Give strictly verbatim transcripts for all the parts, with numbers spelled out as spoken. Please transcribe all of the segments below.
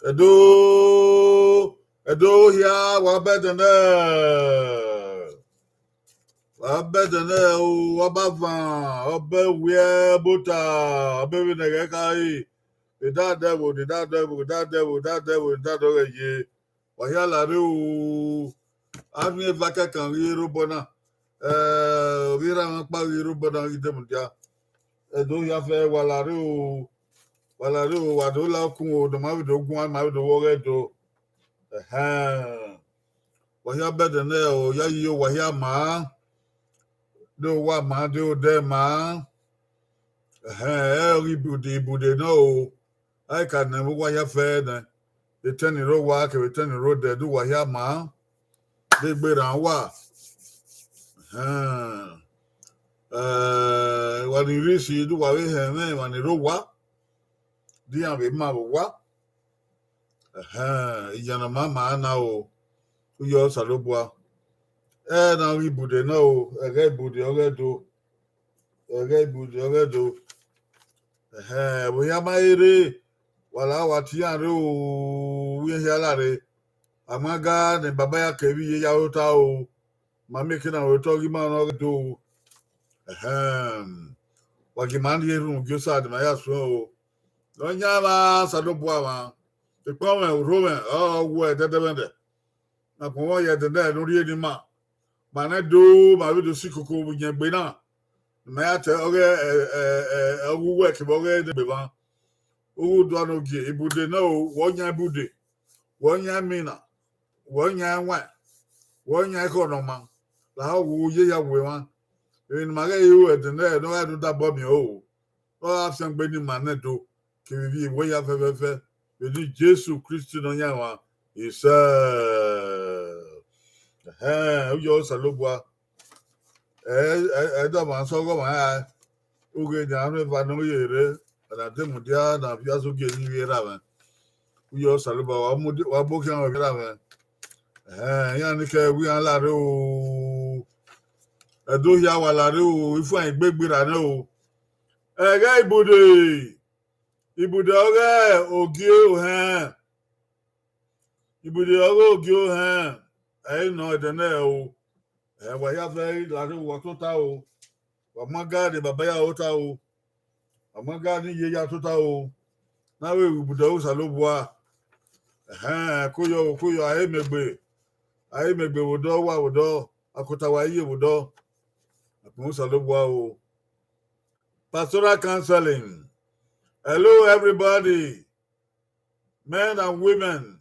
Ẹdo, Ẹdo hia, wa bẹdẹ nẹ. Wa bẹdẹ nẹ o, wa ba van, ọbẹ wiẹ bota, ọbẹ vbene ẹghẹ khare. Edadẹvbo, ne edadẹvbo, edadẹvbo, edadẹvbo, ne edadẹvbo ye. Wa hia la rre o. A miẹn eva kẹkan ghi rre obọ na. Eh, ovbi erha mwẹ ọkpa ghi rre obọ na ghi de mudia. Ẹdo hia fẹ, wa la rre o. Wa la rre o, wa do la okun o, ne ọ ma vbe do guan, ma vbe do wẹ ọghe Ẹdo. Ẹhẹn. Wa hia bẹdẹ nẹ o, ya yi owa hia ma. De owa ma, de odẹ ma. Ẹhẹn, ẹ i ghi ibude, ibude nọ o. A i ka nẹ vbe owa hia fẹ nẹ. Etẹn ni rre owa kevbe etẹn ni rre odẹ, de uwa hia ma. De egbe rran uwa. Ẹhẹn. Eh, wa ni rre isi, de uwa vbe họn ẹmwẹ, wa ni rre owa. De iran vbe ma vbe owa. Ẹhẹn, iyan ne ọ ma ma na o, u yọ Osanobua. Ẹ na ghi ibude nọ o, ẹghẹ ibude ọghe Ẹdo. Ẹghẹ ibude ọghe Ẹdo. Ẹhẹn, ẹvbo hia ma he rre, wa la wa tie iran rre o, uwẹ hia la rre. A ma ga ne baba ya kevbe iye ya rota o. Ma miẹn eke na rotọ ghi ma nọ ọghe Ẹdo o. Ẹhẹn. Wa gie ima rhie erhunmwu gie Osa ne ima ya suẹn o. Ne ọ yan mwa Osanobua mwa. Ekpa mwẹ, urho mwẹ, ọ wu ẹdẹdẹmwẹdẹ. Na kpọnmwẹ ọ ye ẹdẹdẹ ne u rhie ne ima. Ma nẹ do, ma vbe do si koko vbe iyẹn egbe na. Ma ya te ọghe, ẹ, ẹ, ẹ, ọghe uwẹ kevbe ọghe ne egbe mwa. Uwu dua ne ogie, ibude nọ o, wẹ ọ yan ibude, wẹ ọ yan imina, wẹ ọ yan ẹwaẹn, wẹ ọ yan ekhọe ne ọ ma, lahọ wẹ u ye ya wu emwa. Emwi ne ima ghẹ ru ẹdẹ nẹ ne ọ gha do dabọ miẹn o, ne ọ gha fiangbe ne ima nẹ do, kevbe ivbi wẹ ya fẹfẹfẹ, vbe eni Jesu Kristi ne ọ yan emwa, isẹ. Ẹhẹn, u yọ Osanobua. Ẹ, ẹ, ẹ dọ ọmwa sẹ ọghe ọmwa rae, ughe ne a rhun eva ne ọ ye rre, a na de mudia ne a viọ azogie ne ivbi erha mwẹ. U yọ Osanobua, wa mu, wa mu khian mwẹ vbe erha mwẹ. Ẹhẹn, iran ni khẹ wẹ iran la rre o. Ẹdo hia wa la rre o, ifuẹn egbe gberra nẹ o. Ẹghẹ ibude, ibude ọghe ogie ohẹn. Ibude ọghe ogie ohẹn, ẹ i nọ ẹdẹ nẹ o. Ẹ, wa hia fẹ i la rre, wa tota o. Wa ma ga ne baba ya tota o. Wa ma ga ne iye ya tota o. Na vbe ru ibude ọghe Osanobua. Ẹhẹn, koyọ o, koyọ, a he miẹn egbe. A he miẹn egbe vbe odọ, uwa vbe odọ, a kota wa iye vbe odọ. Akpọnmwẹ Osanobua o. Pastoral counseling. Hello, everybody. Men and women,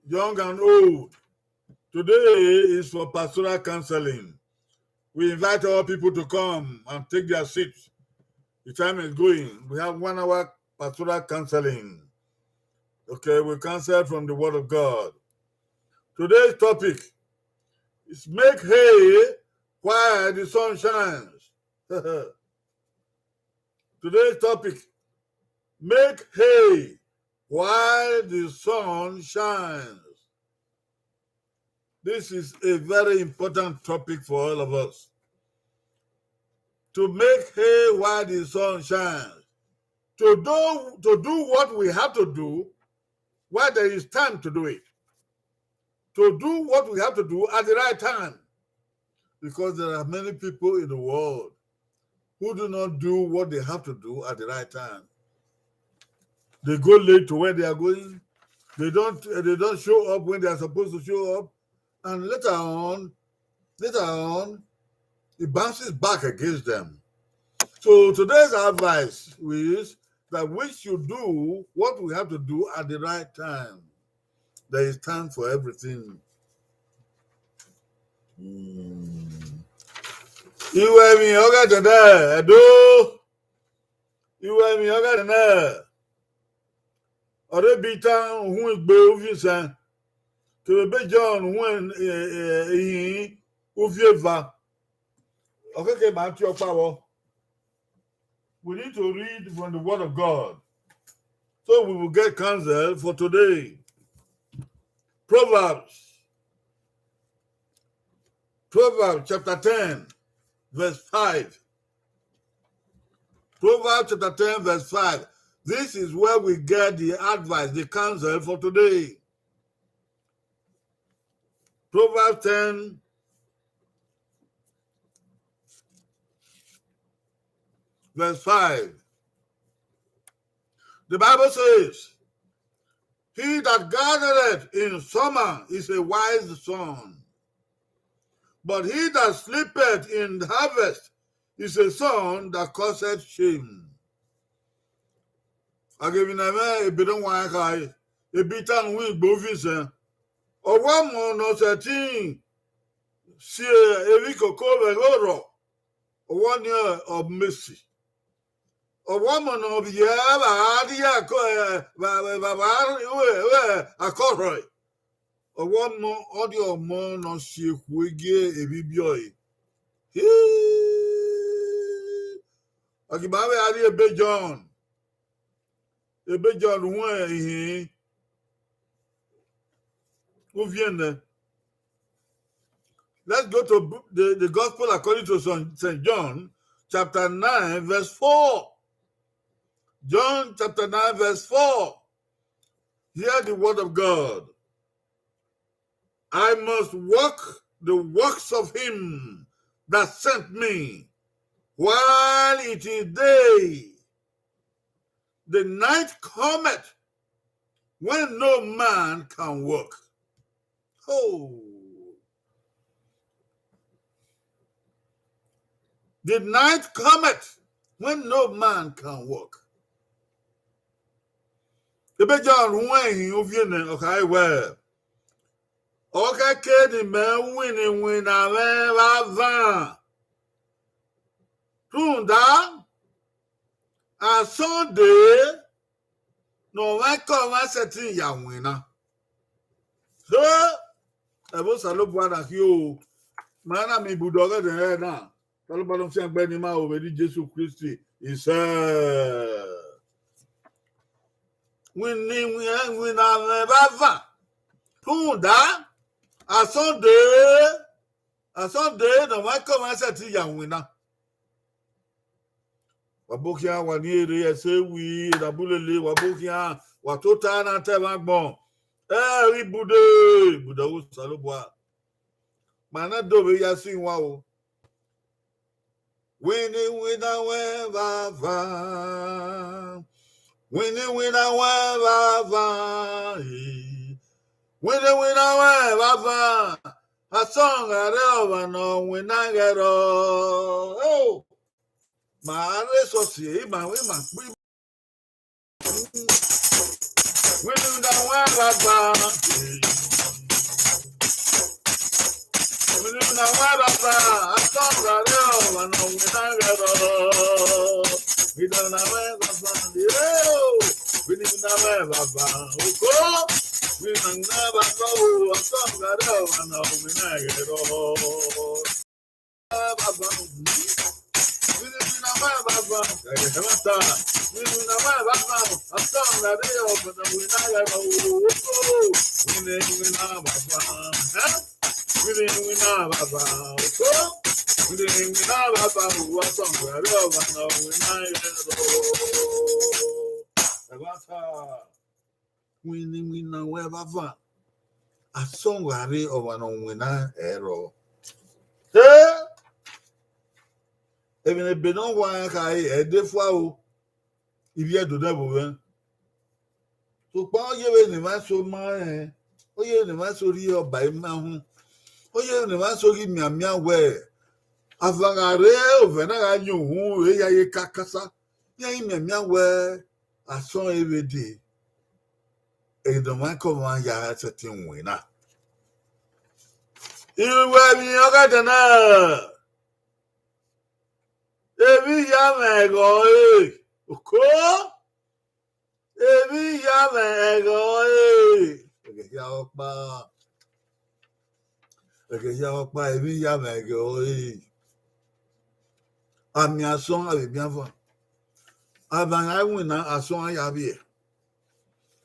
young and old. Today is for pastoral counseling. We invite all people to come and take their seats. The time is going. We have one hour pastoral counseling. Okay, we counsel from the Word of God. Today's topic is make hay while the sun shines. Today's topic, make hay while the sun shines. This is a very important topic for all of us. To make hay while the sun shines. To do, to do what we have to do while there is time to do it. To do what we have to do at the right time. Because there are many people in the world who do not do what they have to do at the right time. They go late to where they are going. They don't, they don't show up when they are supposed to show up. And later on, later on, it bounces back against them. So today's advice is that we should do what we have to do at the right time. There is time for everything. Mm. Iwẹ emwi ọghe ẹdẹdẹ, Ẹdo. Iwẹ emwi ọghe ẹdẹdẹ. Ọre Pita uhunmwu egbe uvbi isẹn, kevbe Jọn uhunmwu, eh, eh, ihin uvbi eva. Ọ khẹke ma tie ọkpa vbọ. We need to read from the Word of God so we will get counsel for today. Proverbs. Proverbs chapter ten, verse five. Proverbs chapter ten, verse five. This is where we get the advice, the counsel for today. Proverbs ten, verse five. The Bible says, "He that gathereth in summer is a wise son, but he that sleepeth in harvest is a son that causeth shame." Aghemwi ne ẹmwẹ ebe ne ọ wa khare, ebe itan ru igbe uvin sẹ, ọ wa mọ ne ọ sẹtin si emwi koko vbe ẹghẹ orọ, ọ wa ni ọ mesi. Ọ wa mọ ne ọ vbiẹ vbe a rrie akọ, ẹ, vbe, vbe, vbe, vbe a rrie, ẹ, ẹ, akọ rhọe. Ọ wa mọ, ọ rhie ọmọ ne ọ si ekhue gie emwi biẹ ọre. Hii! Ọ ghi ma vbe a rrie ebe Jọn. Ebe Jọn ruẹn ihin. Uviẹn nẹ. Let's go to bu-, the, the Gospel according to Saint, Saint John, chapter nine, verse four. John chapter nine, verse four. Hear the word of God. "I must work the works of him that sent me while it is day. The night cometh when no man can work." Oh. "The night cometh when no man can work." Ebe Jọn ruẹn ihin uviẹn nẹ, ọ khare wẹẹ, "Ọ khẹke ne imẹ winna iwinna mwẹ vbe avan, rhunmwuda asọn dee ne ọmwaikọmwa sẹtin ya winna." So, ẹvbo Osanobua na khin o, ma na miẹn ibude ọghe ẹdẹ na, Osanobua ne ọ fiangbe ne ima ru vbe eni Jesu Kristi isẹ. Winna iwinna mwẹ vbe avan, rhunmwuda asọn dee, asọn dee ne ọmwaikọmwa sẹtin ya winna. Wa bo khian, wa ni rre ẹse wi, Enagbulele, wa bo khian, wa tota na ta ẹmwẹ agbọn. Ẹ ghi ibude, ibude ọghe Osanobua. Ma na do vbe ya si wan o. Winna iwinna mwẹ vbe avan. Winna iwinna mwẹ vbe avan. Eh. Winna iwinna mwẹ vbe avan. Asọn gha rre ọmwa ne ọ winna ẹghẹ rrọọ. Oh. Ma rre sọsi, ima, ima kpi. Winna iwinna mwẹ vbe avan. Winna iwinna mwẹ vbe avan. Asọn gha rre ọmwa ne ọ winna ẹghẹ rrọọ. Winna iwinna mwẹ vbe avan. Yo. Winna iwinna mwẹ vbe avan. Oko. Winna iwinna vbe avan o. Asọn gha rre ọmwa ne ọ winna ẹghẹ rrọọ. Vbe avan. Winna iwinna mwẹ vbe avan. Ẹmwata. Winna iwinna mwẹ vbe avan. Asọn gha rre ọmwa ne ọ winna ẹghẹ rrọọ. Oko. Winna iwinna vbe avan. Eh? Winna iwinna vbe avan. Oko. Winna iwinna vbe avan. Asọn gha rre ọmwa ne ọ winna ẹghẹ rrọọ. Ẹmwata. Winna iwinna mwẹ vbe avan. Asọn gha rre ọmwa ne ọ winna ẹghẹ rrọọ. Eh! Emwi ne ebe ne ọ wa rẹn khare, ẹ i de fua o. Ivbi Ẹdo nẹ vbe ovbi mwẹ. Sokpan ọ yevbe ne emwa eso ma rẹn, ọ yevbe ne emwa eso rhie ọba ima uhunmwu, ọ yevbe ne emwa eso ghi mianmian wẹẹ, avan gha rre, ovẹn na gha yan uhunmwu, vbe ya ye kakasa. Iran i mianmian wẹẹ, asọn ẹre vbe dee, ẹghẹ ne ọmwaikọmwa ya sẹtin winna. Iruẹmwi ọghe ẹdẹ na, emwi hia mwẹ ẹghẹ ọre, oko, emwi hia mwẹ ẹghẹ ọre, ẹghẹ hia ọkpa. Ẹghẹ hia ọkpa, emwi hia mwẹ ẹghẹ ọre. A miẹn asọn, a vbe miẹn avan. Avan gha winna, asọn a ya vbiẹ.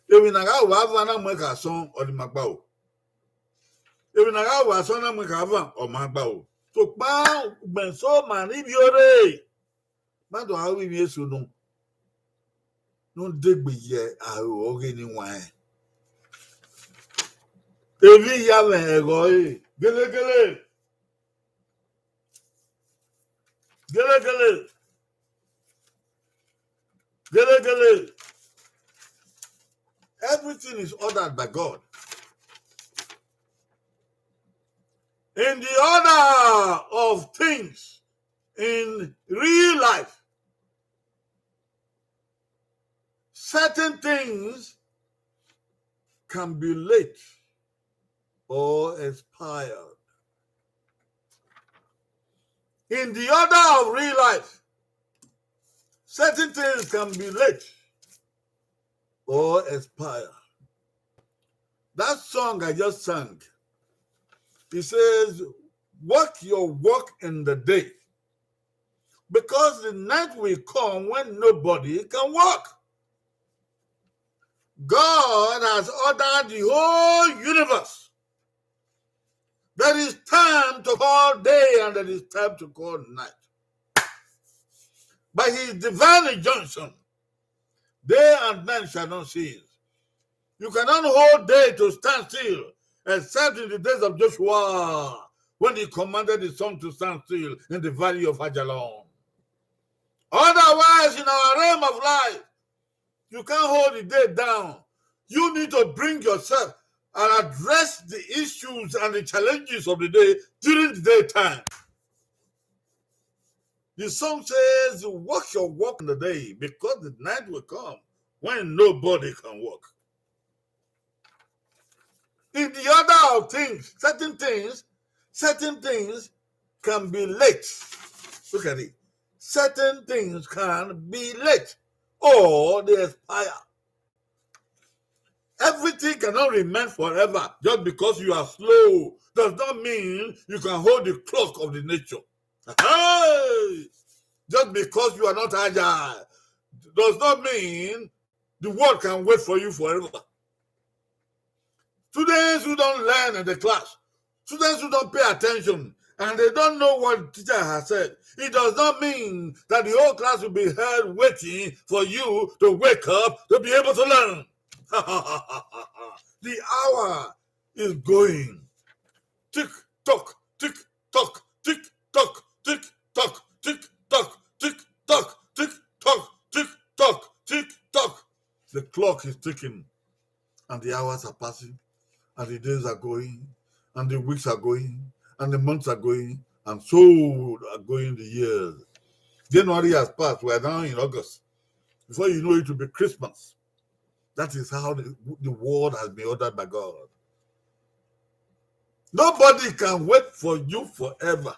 Emwi ne a gha ru avan na mu ẹn ke asọn, ọ ni ma gba o. Emwi ne a gha ru asọn na mu ẹn ke avan, ọ ma gba o. Sokpan ugbẹn eso ma rhie ivbiorre, ma do gha ru ivbi eso nọ. ne ọ degbe ye aro ọghe ne I wanrẹn. Emwi ya mwẹ ẹghẹ ọre, gelegele. Gelegele. Gelegele. Everything is ordered by God. In the order of things in real life, certain things can be late or expired. In the order of real life, certain things can be late or expire. That song I just sang, it says, "Work your work in the day, because the night will come when nobody can work." God has ordered the whole universe. There is time to call day and there is time to call night. By his divine injunction, day and night shall not cease. You cannot hold day to stand still, except in the days of Joshua, when he commanded the sun to stand still in the valley of Ajalon. Otherwise, in our realm of life, you can't hold the day down. You need to bring yourself and address the issues and the challenges of the day during the daytime. The song says, "Work your work in the day, because the night will come when nobody can work." In the order of things, certain things, certain things can be late. Look at it. Certain things can be late or they expire. Everything cannot remain forever. Just because you are slow does not mean you can hold the clock of the nature. Hey! Just because you are not agile does not mean the world can wait for you forever. Students who don't learn in the class, students who don't pay attention, and they don't know what the teacher has said, it does not mean that the whole class will be held waiting for you to wake up to be able to learn. The hour is going. Tick tock, tick tock, tick tock, tick tock, tick tock, tick tock, tick tock, tick tock, tick tock. The clock is ticking, and the hours are passing, and the days are going, and the weeks are going, and the months are going, and so are going the years. January has passed. We are now in August. Before you know, it will be Christmas. That is how the, the world has been ordered by God. Nobody can wait for you forever.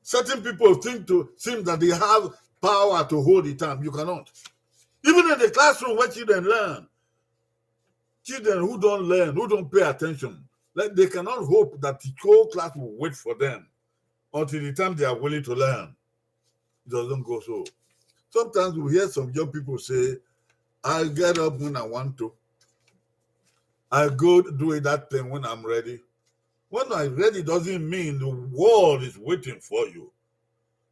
Certain people think to seem that they have power to hold the time. You cannot. Even in the classroom where children learn, children who don't learn, who don't pay attention, like, they cannot hope that the whole class will wait for them until the time they are willing to learn. It doesn't go so. Sometimes we hear some young people say, "I get up when I want to. I go do it, that thing, when I'm ready." When I'm ready doesn't mean the world is waiting for you.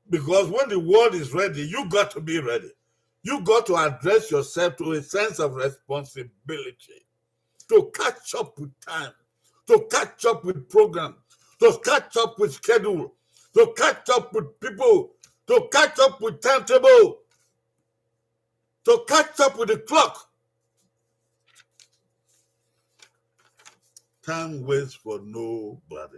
Because when the world is ready, you got to be ready. You got to address yourself to a sense of responsibility, to catch up with time, to catch up with program, to catch up with schedule, to catch up with people, to catch up with timetable, to catch up with the clock. Time waits for nobody.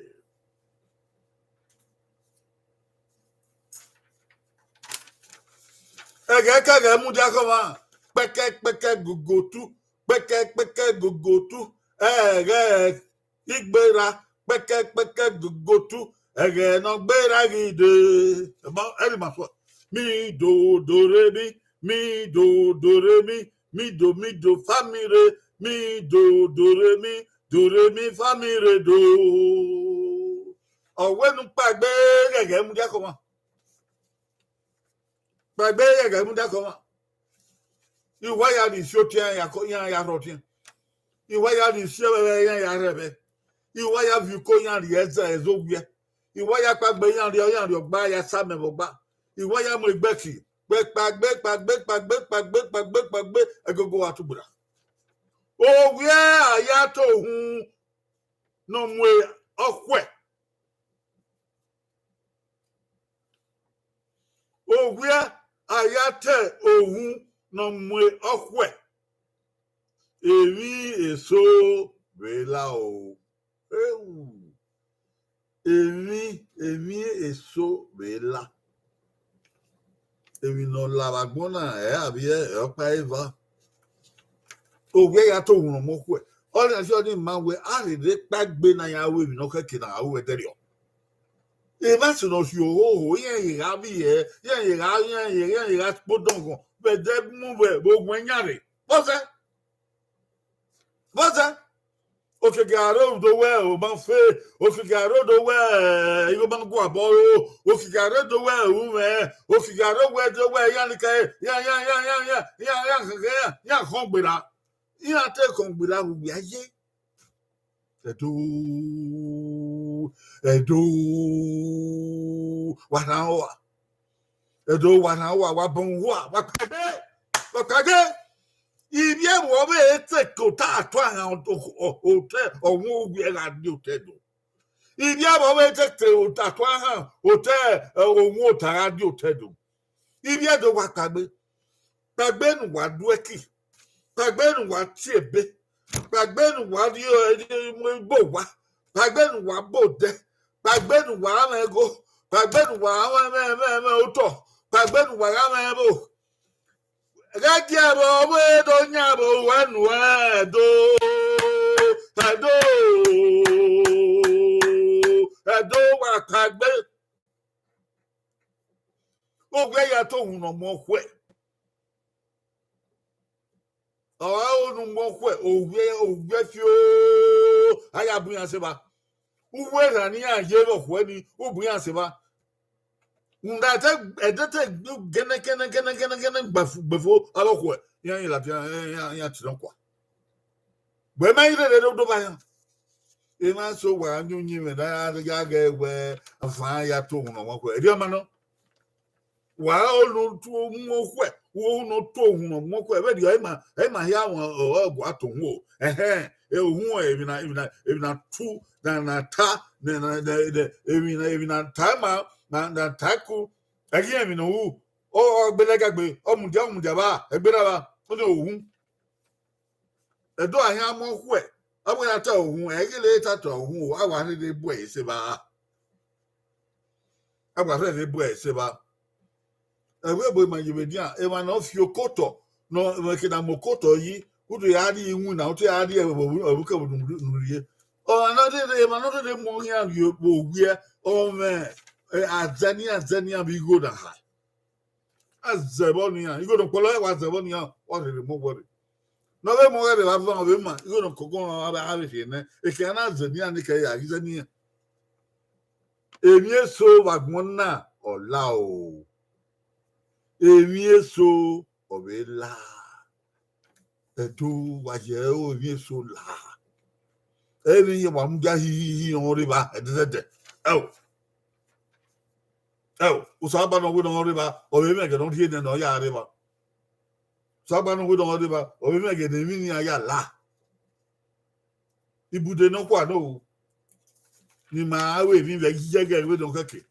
Ẹghẹ kẹghẹ mudia khọmwa, kpẹkẹkpẹkẹ gogotu, kpẹkẹkpẹkẹ gogotu, ẹghẹ igbera, kpẹkẹkpẹkẹ gogotu, ẹghẹ ne ọ gbera ghi dee. Ẹmọ, ẹrri ma fọ. Mi do do re mi, mi do do re mi, mi do mi do fa mi re, mi do do re mi, do re mi fa mi re do. Ọ wẹ ne u kpaegbe ghẹghẹ mudia khọmwa. Kpaegbe ghẹghẹ mudia khọmwa. I wa ya rhie isi otiẹn iran ya ko, iran ya rhọ otiẹn. I wa ya rhie isi ẹvbẹvbe iran ya rhọ ẹvbe. I wa ya viọ uko iran rhie ẹzẹ ẹzọ owiẹ. I wa ya kpaegbe iran rhie, iran rhie ọgba ya sa amẹ vbe ọgba. I wa ya mu egbẹki. Kpagbe, kpagbe, kpagbe, kpagbe, kpagbe, kpagbe, ẹgogo wa tugberra. Owiẹ a ya to uhun ne ọ mu ọkhuẹ. Owiẹ a ya te ohun ne ọ mu ọkhuẹ. Emwi eso vbe la o. Eu. Emwi, emwi eso vbe la. Emwi ne ọ la vbe agbọn na, ẹ a vbiẹ, ẹ ọkpa eva. Owiẹ ya to uhun ne ọ mu ọkhuẹ. Ọnii fi ọnii ma wẹ a rherhe kpaegbe ne a ya ru emwi ne ọ khẹke ne a ru ẹdẹrriọ. Emwa eso ne ọ si ohoho, iran ye gha vbiẹ, iran ye gha, iran ye, iran ye gha kpodọghọn vbe ẹdẹ mu vbe, vbe ogun ẹyan rre. Vbọzẹ? Vbọzẹ? Okiekie aro do wẹ o ma fe, okiekie aro do wẹ igho ma guabọ ro, okiekie aro do wẹ u mwẹ, okiekie aro wẹ do wẹ iran ni kẹ, iran, iran, iran, iran, iran, iran, iran, iran, iran khọn gberra. Iran te khọn gberra vbe uwia ye. Ẹdo, Ẹdo, wa rhan uwa. Ẹdo, wa rhan uwa, wa bọ uwa, wa kpagbe, wa kpagbe. Ivbi ẹvbo ọvbehe te ke ota atuanhan otọ, otọ, ọmwa owiẹ gha die otọ Ẹdo. Ivbi ẹvbo ọvbehe te ke ota atuanhan otọ, ọmwa ota gha die otọ Ẹdo. Ivbi Ẹdo, wa kpagbe. Kpagbe ne uwa du ẹki, kpagbe ne uwa tie ebe, kpagbe ne uwa rhie ibo owa, kpagbe ne uwa bọ odẹ, kpagbe ne uwa mwẹ igho, kpagbe ne uwa mwẹ, mwẹ, mwẹ, mwẹ otọ, kpagbe ne uwa gha mwẹ ẹvbo. Ghẹ gie ẹvbo ọvbehe do yan vbe owẹ nuẹn, Ẹdo, Ẹdo, Ẹdo, wa kpagbe. Owiẹ ya to uhun ne ọ mu ọkhuẹ. Ọ ra ro ne u mu ọkhuẹ, owiẹ, owiẹ fio, a ya bu iran sẹ evba. Uwu erha ne iran ye vbe ọkhuẹ ni, u bu iran sẹ evba. Rhunmwuda ẹdẹ te gẹnẹ, gẹnẹ, gẹnẹ, gẹnẹ, gẹnẹ gbefo, gbefo avbe ọkhuẹ, iran, iran ladian, iran, iran, iran tie nọkua. Wẹ ma i rherhe do ba iran. Emwa eso wa yan uyinmwẹ ne a ya ghẹ wẹ avan ya to uhun ne ọ mu ọkhuẹ. Erriọ ma nọ. Wa ru tu mu ọkhuẹ, u ru ne ọ to uhun ne ọ mu ọkhuẹ. Vberriọ, ẹ ma, ẹ ma hia wọn ọgua to uhun o. Ẹhẹn, e uhun emwi na, emwi na, emwi na tu, na, na ta, na, na, na, na, emwi na, emwi na ta ma, na, na ta ku. Ẹ ghi emwi ne u ru, ọ, ọ gbe lẹga gbe, ọ mudia, ọ mudia vba, ẹgbera vba, ọ ni uhun. Ẹdo a hian mu ọkhuẹ, ọ wẹ ya ta uhun, ẹ i ghele ta ta uhun o, a wa rherhe bu ẹre sẹ evba. A wa rherhe bu ẹre sẹ evba. Ẹvbo ebo ma ye vbe dian, emwa ne ọ fi okotọ, ne ọ, emwa ke na mu okotọ yi, u do ya rhie iwinna, u te ya rhie ẹvbo, ẹvbo kevbe ne u rhie. Ọmwa ne ọ rherhe, emwa ne ọ rherhe mu iran rhie vbe owiẹ, ọ mwẹ, eh, azẹ ne iran zẹ ne iran vbe igho na ha. A zẹ vbọ ne iran, igho ne ọ kpọlọ ẹre wa zẹ vbọ ne iran, wa rherhe mu ọghe rre. Ne ọ vbe mu ọghe rre vbe avan, ọ vbe ma, igho ne ọ koko a vbe rhie nẹ, ekiran na zẹ ne iran, ne kẹ ya ghi zẹ ne iran. Emwi eso vbe agbọn na, ọ la o. Emwi eso, ọ vbe la. Ẹdo, wa ye emwi eso la. Emwi iye wa mudia hi, hi, hi, ọ rre evba, ẹdẹdẹdẹ. Ẹo. Ẹo, Osanobua ne ọ wẹ ne ọ rre evba, ọ vbe mwẹ ẹghẹ ne ọ rhie nẹ ne ọ ya rre evba. Osanobua ne ọ wẹ ne ọ rre evba, ọ vbe mwẹ ẹghẹ ne emwi ne iran ya la. Ibude nọkhua no, ne ima ru emwi vbe iye ẹghẹ vbene ọ khẹke.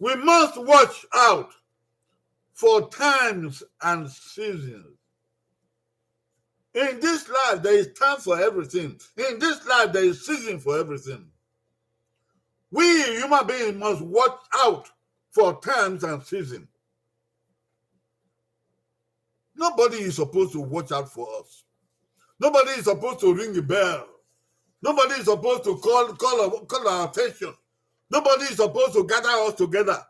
We must watch out for times and seasons. In this life, there is time for everything. In this life, there is season for everything. We human beings must watch out for times and season. Nobody is supposed to watch out for us. Nobody is supposed to ring a bell. Nobody is supposed to call, call, call our attention. Nobody is supposed to gather us together.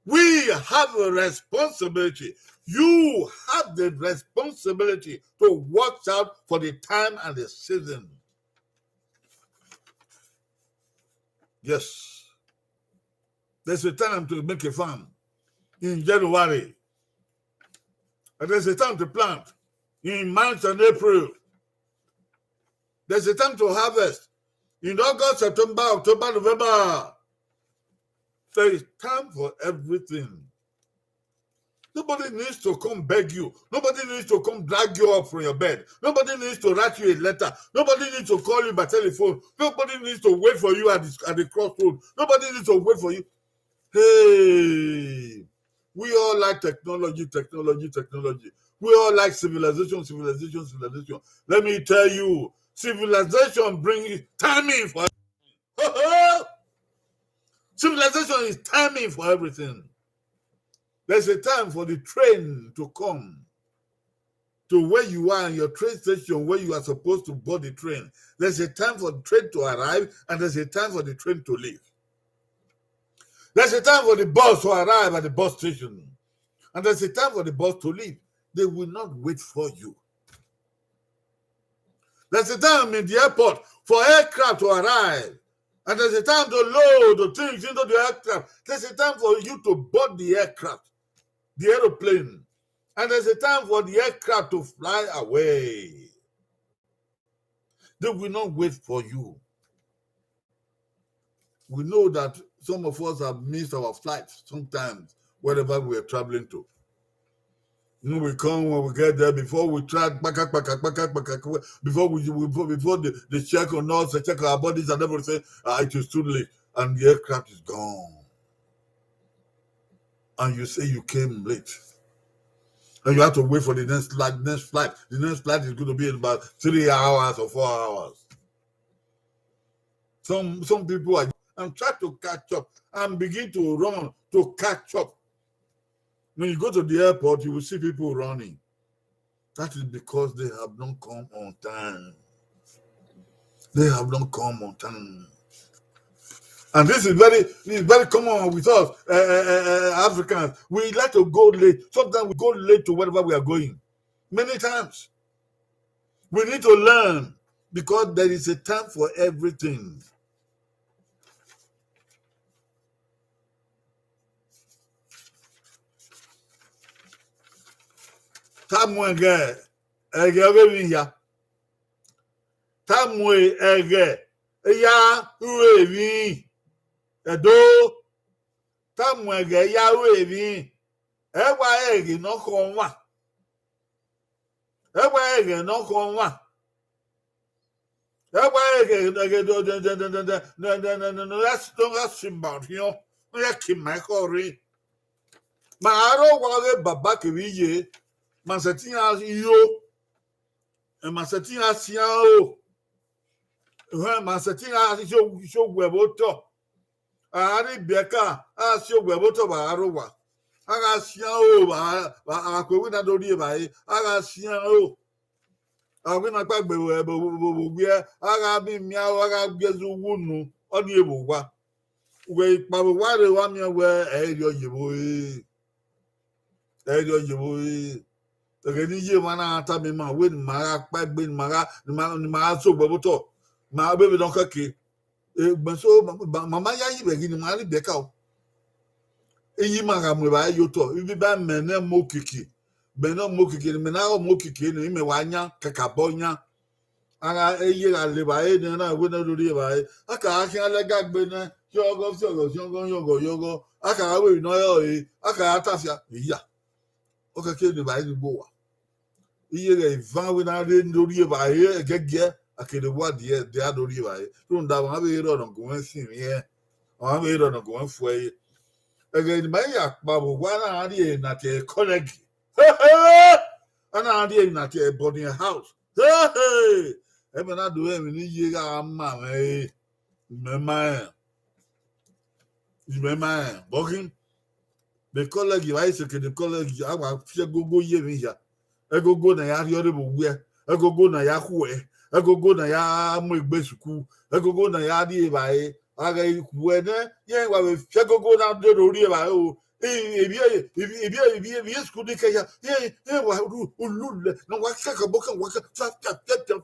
We have a responsibility. You have the responsibility to watch out for the time and the season. Yes. There's a time to make a farm in January. And there's a time to plant in March and April. There's a time to harvest in August, September, October, November. There is time for everything. Nobody needs to come beg you. Nobody needs to come drag you up from your bed. Nobody needs to write you a letter. Nobody needs to call you by telephone. Nobody needs to wait for you at the, at the crossroad. Nobody needs to wait for you. Hey, we all like technology, technology, technology. We all like civilization, civilization, civilization. Let me tell you, civilization brings timing for Civilization is timing for everything. There's a time for the train to come to where you are in your train station where you are supposed to board the train. There's a time for the train to arrive and there's a time for the train to leave. There's a time for the bus to arrive at the bus station and there's a time for the bus to leave. They will not wait for you. There's a time in the airport for aircraft to arrive. And there's a time to load the things into the aircraft. There's a time for you to board the aircraft, the aeroplane. And there's a time for the aircraft to fly away. They will not wait for you. We know that some of us have missed our flight sometimes, wherever we are traveling to. When we come, when we get there, before we try, kpaka, kpaka, kpaka, kpaka, before we, we before, before they, they check on us, they check our bodies and everything, uh, it is too late, and the aircraft is gone. And you say you came late, and you have to wait for the next flight. Next flight, the next flight is going to be in about three hours or four hours. Some some people are and try to catch up and begin to run to catch up. When you go to the airport, you will see people running. That is because they have not come on time. They have not come on time. And this is very, it's very common with us, uh, uh, uh, Africans. We like to go late. Sometimes we go late to wherever we are going. Many times. We need to learn because there is a time for everything. Ta mu ẹghẹ, ẹghẹ ọghe emwi hia. Ta mu ẹghẹ ya ru emwi. Ẹdo. Ta mu ẹghẹ ya ru emwi. Ẹ wa ẹghẹ ne ọ khọ ọmwa. Ẹ wa ẹghẹ ne ọ khọ ọmwa. Ẹ wa ẹghẹ, ẹghẹ ne ọ gha si ma orhiọn, ne ọ ya ke ima ekhọe rre. Ma aro owa ọghe baba kevbe iye, ma sẹtin gha yo, ma sẹtin gha sian aro, ma sẹtin gha si owẹ vbe otọ. A gha rrie ibiẹka, a gha si owẹ vbe otọ vbe aro owa. A gha sian aro vbe a, vbe a, a kue wẹ na do rri evbare, a gha sian aro. A wẹ na kpaegbe vbe, vbe, vbe, vbe owiẹ, a gha miẹn imian aro, a gha gie ẹzọ uwu unu, ọ ni vbe owa. Uwẹ ikpa vbe owa rre, wa miẹn wẹ ẹ i rhie ọ ye vbe ore. Ẹ i rhie ọ ye vbe ore. Ẹghẹ ne iye emwa na tama ima wẹ ne ima gha kpaegbe, ne ima gha, ne ima, ne ima gha sẹ owẹ vbe otọ, ma vbe vbe ne ọ khẹke. Egbẹn so, ma, ma, ma ma ya yi vbe ghi ne ima rrie ibiẹka o. Iye ima gha mu evbare ye otọ, ivbi ba mẹ ne mu okiekie, mẹ ne mu okiekie, mẹ na gha mu okiekie ne imẹ wa yan kakabọ yan. A gha, iye gha le evbare ne na wẹ ne ọ do rri evbare. A ka gha khian lẹga gbe nẹ, yọghọ, yọghọ, yọghọ, yọghọ, yọghọ. A ka gha wẹ emwi ne ọ rẹre, a ka gha ta fia, iya. Ọ kẹkẹ ne evbare ni gbe owa. Iye ghẹ van wẹ na rre ne ọ rri evbare ẹgẹgiẹ, a kere wa diẹ, dia do rri evbare. Rhunmwuda ọmwa vbe rre ọnọgunmwẹ sinmwi ẹn, ọmwa vbe rre ọnọgunmwẹ fu ẹre. Ẹghẹ ne ima ya kpa vbe owa na rrie na tie college. A na rrie na tie boarding house. Ẹmwẹ na do rẹn emwi ne iye gha ma mwẹ re. Imẹ ma rẹn. Imẹ ma rẹn. Bọghi, vbe college, wa i seke ne college, a wa fi ẹgogo ye emwi hia. Ẹgogo ne a ya rhie ọre vbe owiẹ. Ẹgogo ne a ya khuẹ. Ẹgogo ne a ya mu egbe sukuu. Ẹgogo ne a ya rrie evbare. A ghẹ i khuẹ nẹ, iran wa vbe fi ẹgogo na do do rrie evbare o. Ivbi, ivbi, ivbi, ivbi, ivbi school ni kẹya. Iran, iran wa ru ulu lẹ, ne wa kakabọ kan wa ka fia,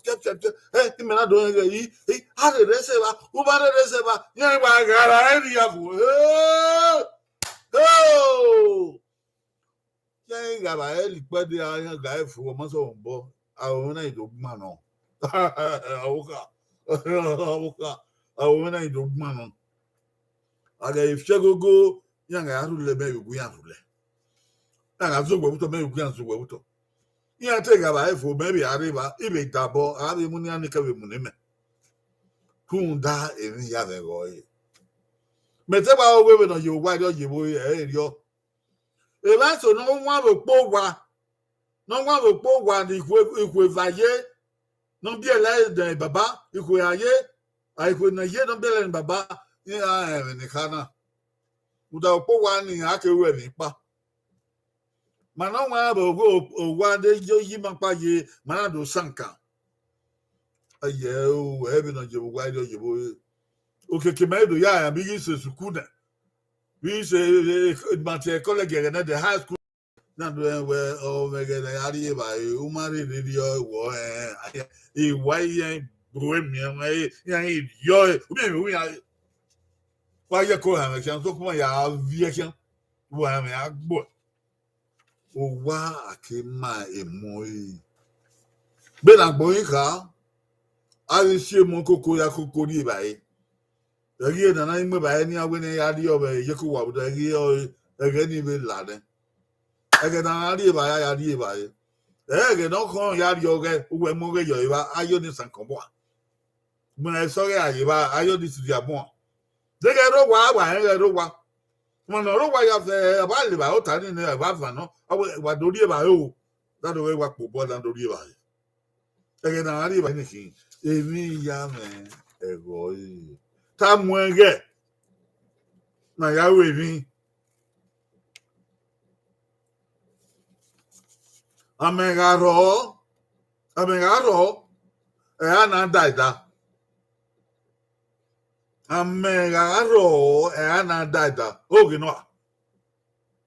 fia, fia. Ẹ, imẹ na do rẹn ghẹ i, i, a rherhe sẹ evba, u ma rherhe sẹ evba, iran wa gha ra ẹre ya vbo. Ẹ, ẹ, o. Iran gha vba ẹre ikpẹdẹ, iran gha ẹre fo, ọ ma sẹ ọmwa obọ, aro mwẹ na i do gban nọ. Ọvbokhan, ọvbokhan, aro mwẹ na i do gban nọ. A ghẹ fi ẹgogo, iran gha rhulẹ, mẹ vbe gu iran rhulẹ. A gha zẹ owẹ vbe otọ, mẹ i gu iran zẹ owẹ vbe otọ. Iran te gha vba fo, mẹ vbe a rre evba, I vbe dabọ, a vbe mu ne iran ni kẹ vbe mu ne imẹ. Rhunmwuda emwi ya vbe ẹghẹ ọre. Mẹ te gba ro wẹ vbene ọ ye owa erriọ ye vbo ẹre erriọ. Evba eso ne ọ wan vbe okpọ owa, ne ọ wan vbe okpọ owa ne ikhue, ikhue eva ye, ne ọ biẹlẹ ne baba, ikhue a ye, a ikhue ne a ye ne ọ biẹlẹ ne baba, iran rẹn ẹmwẹ ne I kha na. Rhunmwuda okpọ owa ni a ke ru ẹmwẹ kpa. Ma ne ọ wan vbe owa de yo yi ima kpa ye, ma na do sankan. Ẹyẹ o, ẹ vbe ne ọ ye vbe owa erriọ ye vbo re. Okiekie mẹ do ya, a mi ghi sẹ sukuu nẹ. Vbe I sẹ, ma tie college ẹghẹ nẹ, the high school. Na do rẹn wẹ, ọ mwẹ ẹghẹ ne a rri evbare, u ma rherhe rriọ wọ, ẹ, I wa irẹn gbe ruẹ miẹn mwẹ, iran ghi rriọ ẹre, u miẹn emwi iran re. Wa ye ẹko hama khian, sokpan ya viẹ khian, wa mwẹ a gbuẹ. Owa a ke ma emọ ẹre. Vbene agbọn ghi kha, a ghi si emọ koko ya koko rri evbare. Ẹghẹ ne a na mu evbare ne iran wẹ ne iran ya rriọ vbe iyeke owa vbe odẹ, ẹghẹ ọre, ẹghẹ ni vbe la nẹ. Ẹghẹ ne a rri evbare, a ya rri evbare. Ẹghẹ ne ọ khọn ya rriọ ọghẹ, uwẹ mu ọghẹ yọ evba, a yo ni sankọn bua. Mẹ na sẹ ọghẹ a ye evba, a yo ni sirria bua. Deghẹ rre owa, wa rẹn ghẹ rre owa. Ọmwa ne ọ rre owa ya fẹ, a wa le evbare ota ni nẹ, a wa van nọ, a wẹ wa do rri evbare o. Da do ghẹ wa kpo obọ, da do rri evbare. Ẹghẹ ne a rri evbare ni khin, emwi ya mwẹ ẹghẹ ọre. Te a muẹn ghẹ, ne a ya ru emwi. Amẹ gha rhọ, amẹ gha rhọ, ẹ a na da ẹda. Amẹ gha rhọ, ẹ a na da ẹda. Oghe nọ a.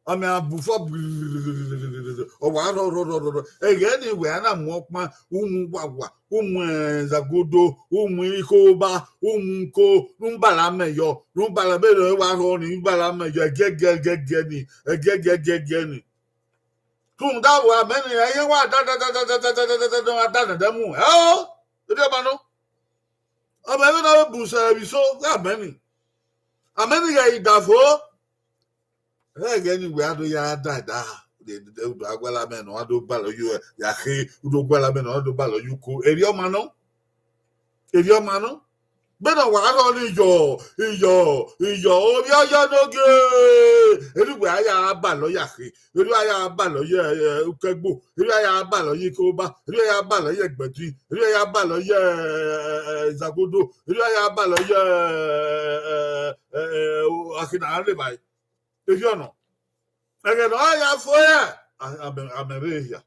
Amẹ a bu fo, ọ wa rhọ, rhọ, rhọ, rhọ, rhọ. Ẹghẹ ni wẹ a na mu ọkpan, u mu wawa, u mu, eh, zagodo, u mu ikhoba, u mu uko, ne u bala amẹ yọ, ne u bala, vbene ọ wa rhọ ni, u bala amẹ yọ, ẹgiẹgiẹ, ẹgiẹgiẹ ni, ẹgiẹgiẹ, ẹgiẹgiẹ ni. Rhunmwuda vbe amẹ ni, ẹ i wa da, da, da, da, da, da, da, da, da, da, da, da, da, mu. Ẹ o, erriọ ma nọ. Ọ mẹ vbe na vbe bu sẹ vbe iso, amẹ ni. Amẹ ni ghẹ i da fo. Ẹghẹ ni wẹ a do ya da da, udu aguala mẹ nọ, a do balọ yo ya khe, udu aguala mẹ nọ, a do balọ yo uko. Erriọ ma nọ. Erriọ ma nọ. Vbene ọ wa rhọ ni iyọ, iyọ, iyọ, ovbi ọyọ ne ogie. Erriọ wẹ a ya balọ ya khe. Erriọ a ya balọ ye, eh, ukẹgbo. Erriọ a ya balọ ye ikoba. Erriọ a ya balọ ye ẹgbẹdin. Erriọ a ya balọ ye, eh, eh, eh, izagodo. Erriọ a ya balọ ye, eh, eh, eh, eh, akhin ne a rre evbare. Erriọ nọ. Ẹghẹ ne ọ ya fo ẹre, a, amẹ, amẹ vbe hia.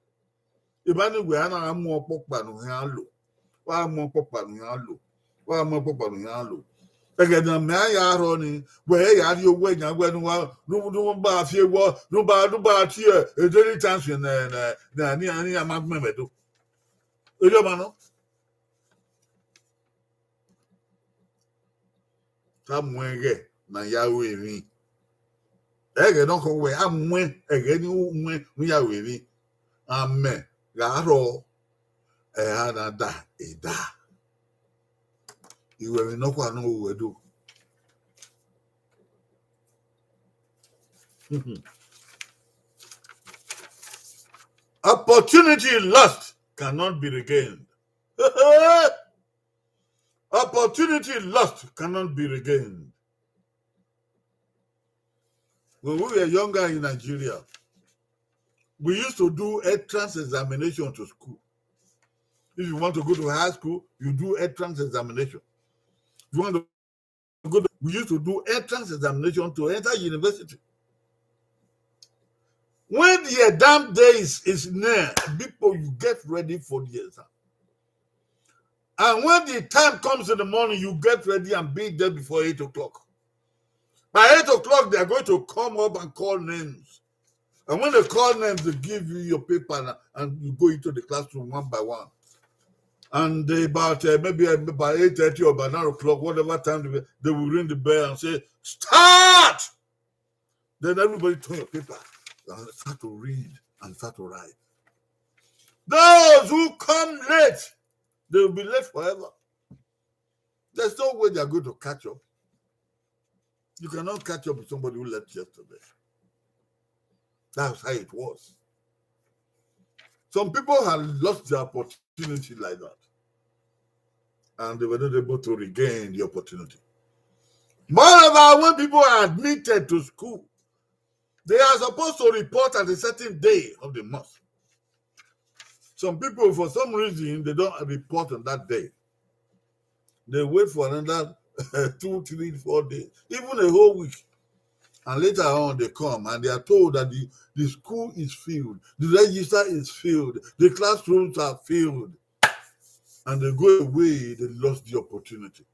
Evba ni wẹ a na mu ọkpọkpa ne u khian lo. Wa mu ọkpọkpa ne u khian lo. Wa mu ọkpọkpa ne u khian lo. Ẹghẹ ne amẹ a ya rhọ ni, wẹ ya rhie owẹ yan wẹ ne uwa, ne u, ne u ba fi ewọ, ne u ba, ne u ba tie, eh, Daily Times ne, ne, ne, ni, ni a ma gbẹn vbe do. Erriọ ma nọ. Ka muẹn ghẹ ne a ya ru emwi. Ẹghẹ ne ọ khọn wẹ, a muẹn, ẹghẹ ni u muẹn ne u ya ru emwi. Amẹ gha rhọ, ẹ a na da ẹda. I ru ẹmwẹ nọkhua ne ọ ru wẹ do. Opportunity lost cannot be regained. Opportunity lost cannot be regained. When we were younger in Nigeria, we used to do entrance examination to school. If you want to go to high school, you do entrance examination. If you want to go to, we used to do entrance examination to enter university. When the exam day is, is near, people, you get ready for the exam. And when the time comes in the morning, you get ready and be there before eight o'clock. By eight o'clock, they are going to come up and call names. And when they call names, they give you your paper and, and you go into the classroom one by one. And about, uh, maybe, uh, by eight thirty or by nine o'clock, whatever time they, they will ring the bell and say, "Start!" Then everybody turn your paper and start to read and start to write. Those who come late, they will be late forever. There's no way they are going to catch up. You cannot catch up with somebody who left yesterday. That's how it was. Some people have lost their opportunity like that. And they were not able to regain the opportunity. Moreover, when people are admitted to school, they are supposed to report at a certain day of the month. Some people, for some reason, they don't report on that day. They wait for another two, three, four days, even a whole week. And later on, they come and they are told that the, the school is filled, the register is filled, the classrooms are filled. And they go away, they lost the opportunity.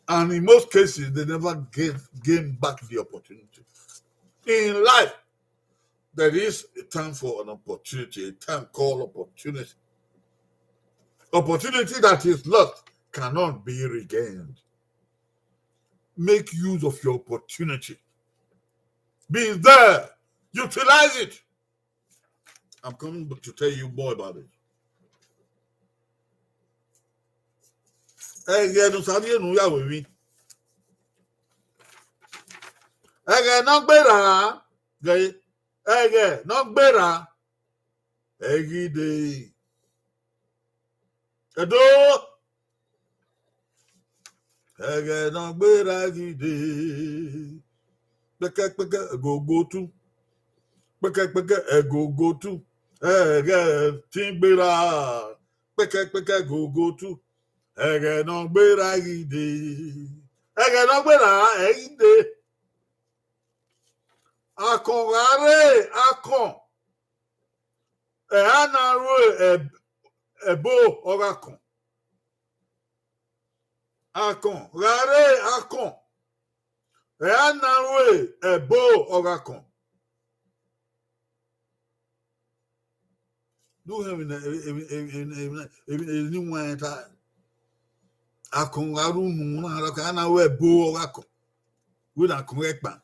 And in most cases, they never gain, gain back the opportunity. In life, there is a time for an opportunity, a time called opportunity. Opportunity that is lost cannot be regained. Make use of your opportunity. Be there. Utilize it. I'm coming to tell you more about it. Ẹghẹ ne Osarie unu ya ru emwi. Ẹghẹ ne ọ gberra, ẹghẹ ne ọ gberra, ẹ i ghi dee. Ẹdo, ẹghẹ ne ọ gberra, ẹ i ghi dee. Kpẹkẹkpẹkẹ ẹgogo tu. Kpẹkẹkpẹkẹ ẹgogo tu. Ẹghẹ te I gberra. Kpẹkẹkpẹkẹ ẹgogo tu. Ẹghẹ ne ọ gberra, ẹ i ghi dee. Ẹghẹ ne ọ gberra, ẹ i ghi dee. Akọn gha rre akọn, ẹ i na ru ẹbo ọghe akọn. Akọn gha rre akọn, ẹ i na ru ẹbo ọghe akọn. Do hẹ emwi ne, emwi, emwi, emwi, emwi, emwi ne I wẹn ta. Akọn gha rre unu na, a na ru ẹbo ọghe akọn. Wẹ ne akọn ghẹ kpa.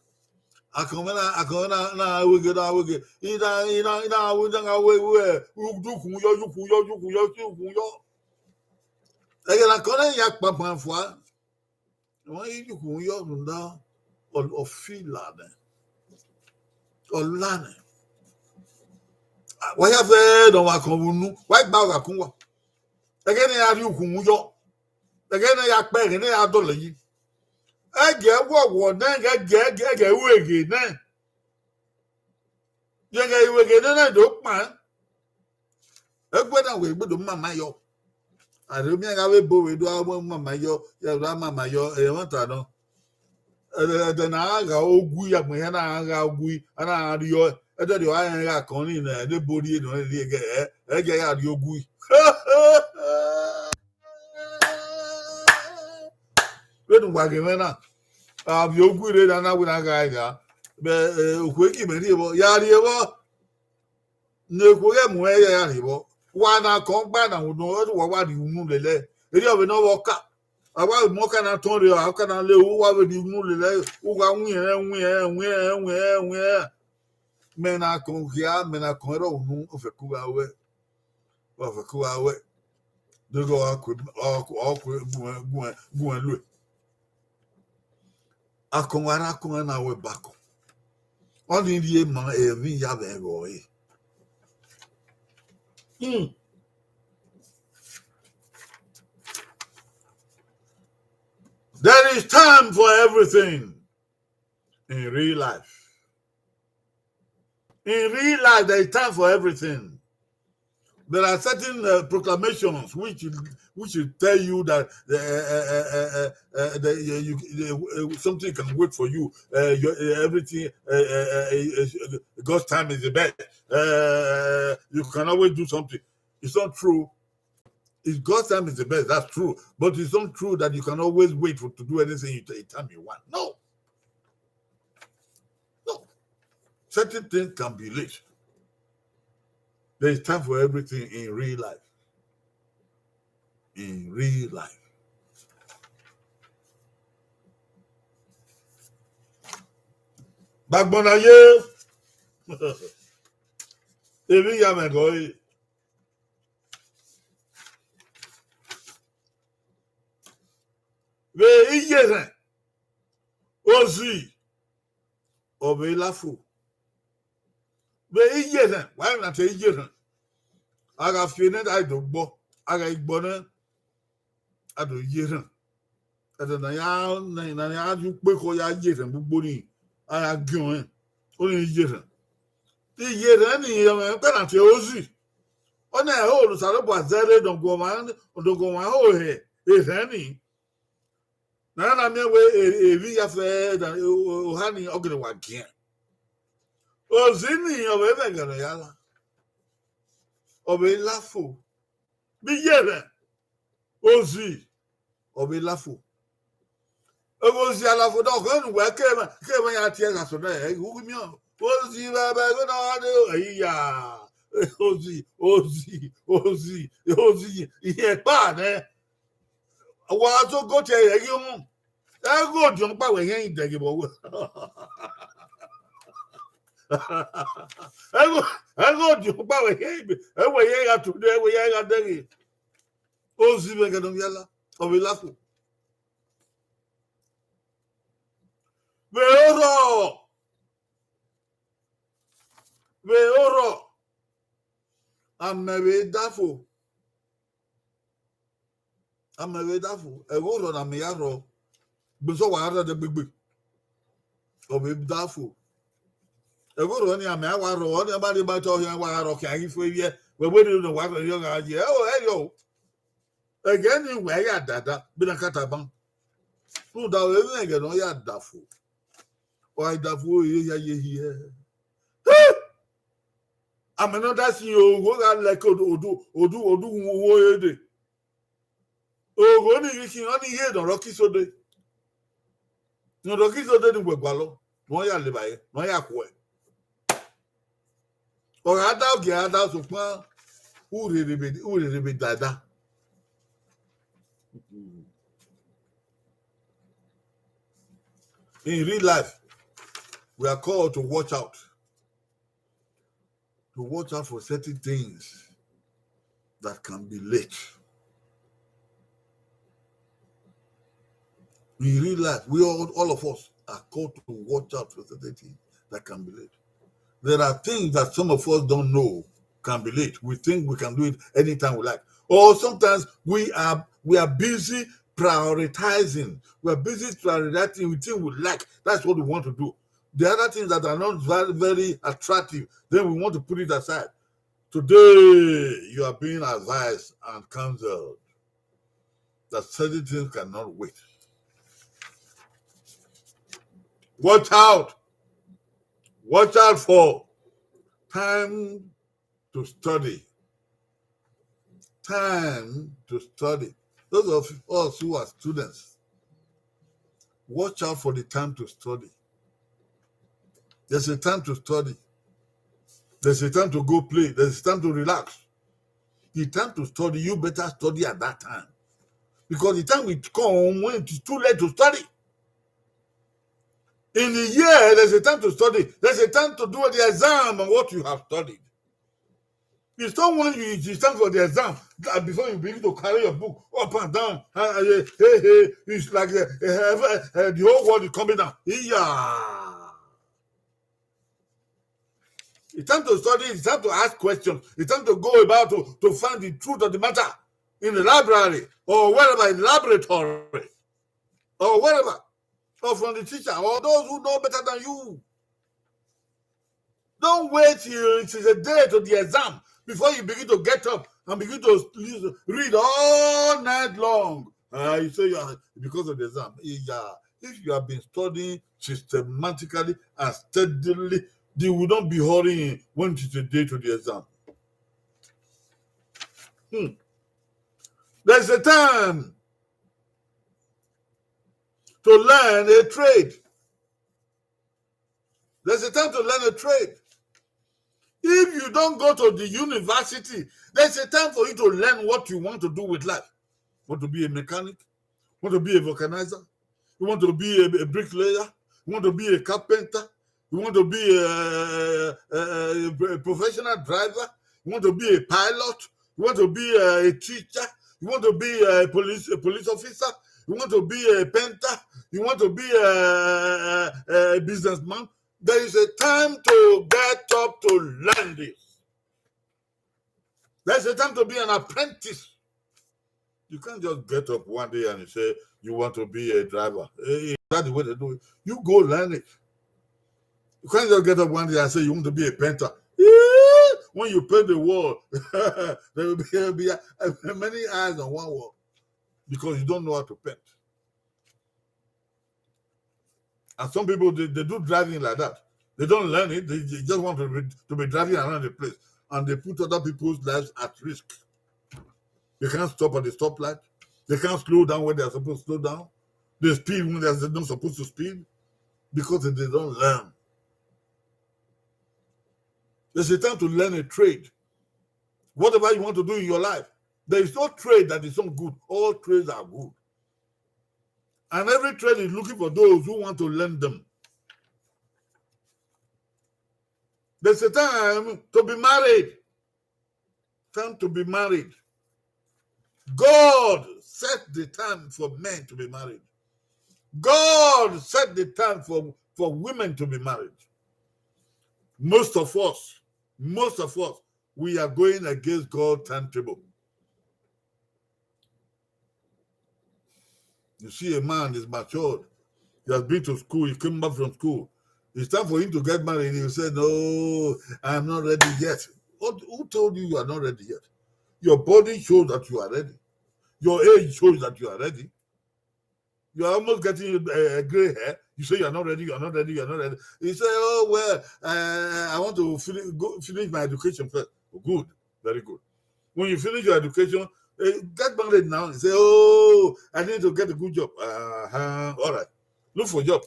Akọn mwẹ na, akọn mwẹ na, na wege, na wege. I na, I na, I na, I na gha wẹ, wẹ, yu ukhun yọ, yu ukhun yọ, yu ukhun yọ, yu ukhun yọ. Ẹghẹ ne akọn na ya kpakpa fua. Wẹ i yu ukhun yọ rhunmwuda, ọ, ọ fila nẹ. Ọ la nẹ. Wa ya fẹ ne ọ wa kọn vbe unu, wa gba ọghakọn uwa. Ẹghẹ ne ya rhie ukhunmwu yọ. Ẹghẹ ne ya kpẹ, ẹghẹ ne ya dọlọ yi. Ẹghẹ wọwọ nẹ, ẹghẹ, ẹghẹ, ẹghẹ ru eghe nẹ. Yẹghẹ ru eghe nẹ na do kpan. Ẹgbẹ na wẹ egbe do mama yọ. Arhie miẹn gha vbe ebo vbe do a mama yọ, ya do a mama yọ, ẹmwata nọ. Ẹdẹ, ẹdẹ ne a gha ogui, agbọn hia na gha ogui, a na rriọ, ẹdẹ rriọ a rẹn gha kọn ni nẹ, ẹdẹ ebo rrie nọ rrie ẹghẹ, ẹ, ẹghẹ ya rrie ogui. Vbene uwa ghe mwẹ na, a vbe ogui rre na, na wẹ na gha gha, vbe, eh, okhuo ki mẹ rhie vbọ, ya rhie vbọ. Ne okhuo ghẹ mu ẹre ya rhie vbọ. Wa na kọn gba na unu, ọ wa wa rhie unu lele. Erriọ vbe ne ọ vbe ọka. A wa mu ọka na tọn rre, ọka na le, u wa vbe rhie unu lele, u gha winna, winna, winna, winna, winna. Mẹ na kọn khia, mẹ na kọn ẹrọ unu, ofẹko gha wẹ. Ofẹko gha wẹ. Doghe ọ ku, ọ ku, ọ ku gu ẹn, gu ẹn, gu ẹn lue. Akọn gha rre akọn na wẹ bakọ. Ọnii rhie ma emwi ya vbe ẹghẹ ọre. Hmm. There is time for everything in real life. In real life, there is time for everything. There are certain, uh, proclamations which, which will tell you that, uh, uh, uh, uh, uh, uh, the, you, you, uh, uh, something can wait for you. Uh, your, uh, everything, uh, uh, uh, uh, uh, God's time is the best. Uh, you can always do something. It's not true. It's God's time is the best. That's true. But it's not true that you can always wait for, to do anything you, anytime you want. No. No. Certain things can be late. There is time for everything in real life. In real life. Gbagbọn na ye. Emwi ya mwẹ gọ re. Vbe iye rẹn, ozi, ọ vbe lafo. Vbe iye erhẹn, wa na te iye erhẹn. A gha fi enẹ da do gbọ, a gha gbọ nẹ, a do ye erhẹn. Ẹdẹ na ya, na ya ye ukpeko ya ye erhẹn gbogbo ni, a ya giẹn ọnrẹn, ọ ni ye erhẹn. Iye erhẹn ni, ẹmwẹ kpẹna tie ozi. Ọ na ẹho ne Osanobua zẹre dọguọmwa, dọguọmwa ẹho hẹ erhẹn ni. Na na miẹn wẹ e- emwi ya fẹ da, o- o- oha ni ọ gele wa giẹn. Ozi ni ọ vbe vbe ẹghẹ ne ọ ya la, ọ vbe la fo. Vbe iye erhẹn, ozi ọ vbe la fo. Ẹghẹ ozi a la fo, dọkhọ ne uwẹ ke emwa, ke emwa ya tie ẹghẹ aso na, ẹ, u ghi miẹn ozi vbe ẹghẹ ne ọ gha de, ẹi ya. Ozi, ozi, ozi, ozi, ihe ẹkpa nẹ. Wa zo go te ẹre ghi mu. Ẹgho diọn kpa wẹ yẹn dẹghe vbe ọwẹ. Ẹgho, ẹgho diọn kpa wẹ yẹn, ẹwẹ yẹn gha tude, ẹwẹ yẹn gha dẹghe. Ozi vbe ẹghẹ ne ọ vbe la, ọ vbe la fo. Vbe orhọ, vbe orhọ, amẹ vbe da fo. Amẹ vbe da fo, ẹghẹ orhọ ne amẹ ya rhọ, gbèsè wa rhọ ẹdẹ gbegbe, ọ vbe da fo. Ẹghẹ orhọ ni amẹ a wa rhọ, ọ ni a ma rhie ma tọ ọhiọn wa rhọ khian ghi fo ivbiẹ, wẹ wẹ ne wa rhọ, ọ gha ye, ẹ o, ẹ yọ o. Ẹghẹ ni wẹ ya dada, bi na ka tama. Rhunmwuda, ẹghẹ ne ọ ya da fo, ọ gha da fo, ọ ya ye hiẹ. Amẹ ne ọ da si ogho gha leke odu, odu, odu, odu wo dede. Ogho ni ghi khin, ọ ni ye ne ọ rọ ke iso dee. Ne ọ rọ ke iso dee ni wẹ gualọ, ne ọ ya levba ye, ne ọ ya khuẹ. Ọ gha da ogie, a da sokpan, u rherhe vbe, u rherhe vbe dada. In real life, we are called to watch out. To watch out for certain things that can be late. In real life, we all, all of us are called to watch out for certain things that can be late. There are things that some of us don't know can be late. We think we can do it anytime we like. Or sometimes we are, we are busy prioritizing. We are busy prioritizing. We think we like. That's what we want to do. The other things that are not very, very attractive, then we want to put it aside. Today, you are being advised and counseled that certain things cannot wait. Watch out. Watch out for time to study. Time to study. Those of us who are students, watch out for the time to study. There's a time to study. There's a time to go play. There's a time to relax. The time to study, you better study at that time. Because the time will come when it is too late to study. In the year, there's a time to study. There's a time to do the exam on what you have studied. It's not when you, it's time for the exam that before you begin to carry your book up and down. Uh, uh, hey, hey, it's like uh, uh, uh, the whole world is coming down. Yeah. It's time to study. It's time to ask questions. It's time to go about to, to find the truth of the matter in the library or wherever, in the laboratory or wherever, or from the teacher or those who know better than you. Don't wait till it is a day to the exam before you begin to get up and begin to read all night long. Uh, you say you are, because of the exam. Yeah. If you have been studying systematically and steadily, you will not be hurrying when it is a day to the exam. Hmm. There's a time to learn a trade. There's a time to learn a trade. If you don't go to the university, there's a time for you to learn what you want to do with life. Want to be a mechanic? Want to be a vulcanizer? You want to be a, a bricklayer? You want to be a carpenter? You want to be a, a, a, a professional driver? You want to be a pilot? You want to be a, a teacher? You want to be a police, a police officer? You want to be a painter? You want to be a, a, a businessman? There is a time to get up to learn this. There's a time to be an apprentice. You can't just get up one day and you say you want to be a driver. Eh, is that the way they do it? You go learn it. You can't just get up one day and say you want to be a painter. Eh, when you paint the wall, there will be, there will be, uh, many eyes on one wall because you don't know how to paint. And some people, they, they do driving like that. They don't learn it. They, they just want to be, to be driving around the place. And they put other people's lives at risk. They can't stop at the stoplight. They can't slow down when they are supposed to slow down. They speed when they are not supposed to speed because they don't learn. There's a time to learn a trade. Whatever you want to do in your life, there is no trade that is not good. All trades are good. And every trade is looking for those who want to learn them. There's a time to be married. Time to be married. God set the time for men to be married. God set the time for, for women to be married. Most of us, most of us, we are going against God's timetable. You see a man is matured. He has been to school. He came back from school. It's time for him to get married. He will say, "No, I'm not ready yet." What, who told you you are not ready yet? Your body shows that you are ready. Your age shows that you are ready. You are almost getting a, a gray hair. You say you are not ready, you are not ready, you are not ready. He say, "Oh, well, uh, I want to finish, go, finish my education first." Good, very good. When you finish your education, eh, get married now. You say, "Oh, I need to get a good job." Uh-huh. All right. Look for job.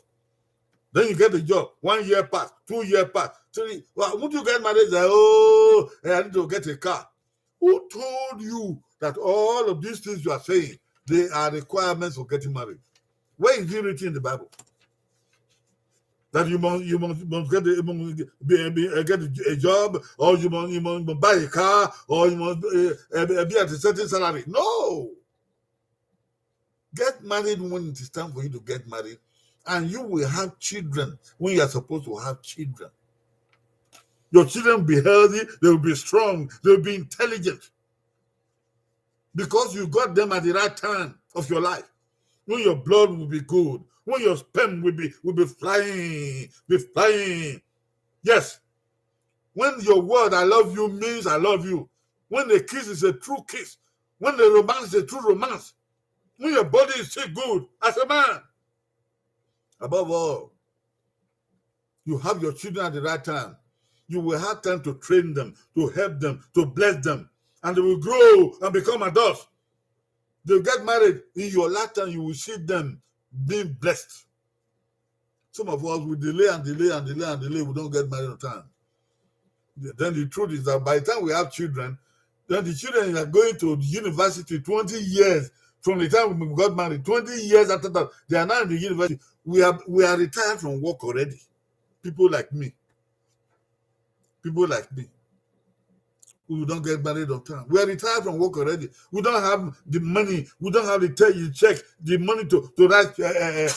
Then you get a job. One year pass, two year pass, three. Well, would you get married? Say, "Oh, eh, I need to get a car." Who told you that all of these things you are saying, they are requirements for getting married? Where is it written in the Bible that you must, you must, must get a, must be, be, uh, get a, a job, or you must, you must buy a car, or you must, uh, uh, be at a certain salary? No. Get married when it is time for you to get married, and you will have children when you are supposed to have children. Your children will be healthy, they will be strong, they will be intelligent. Because you got them at the right time of your life. When your blood will be good, when your sperm will be, will be flying, be flying. Yes. When your word "I love you" means "I love you." When the kiss is a true kiss. When the romance is a true romance. When your body is still good as a man. Above all, you have your children at the right time. You will have time to train them, to help them, to bless them. And they will grow and become adults. They get married. In your lifetime, you will see them being blessed. Some of us, we delay and delay and delay and delay. We don't get married on time. Then the truth is that by the time we have children, then the children are going to university twenty years from the time we got married. Twenty years after that, they are now in the university. We are, we are retired from work already. People like me. People like me. We don't get married on time. We are retired from work already. We don't have the money. We don't have the te-, the check, the money to, to write a,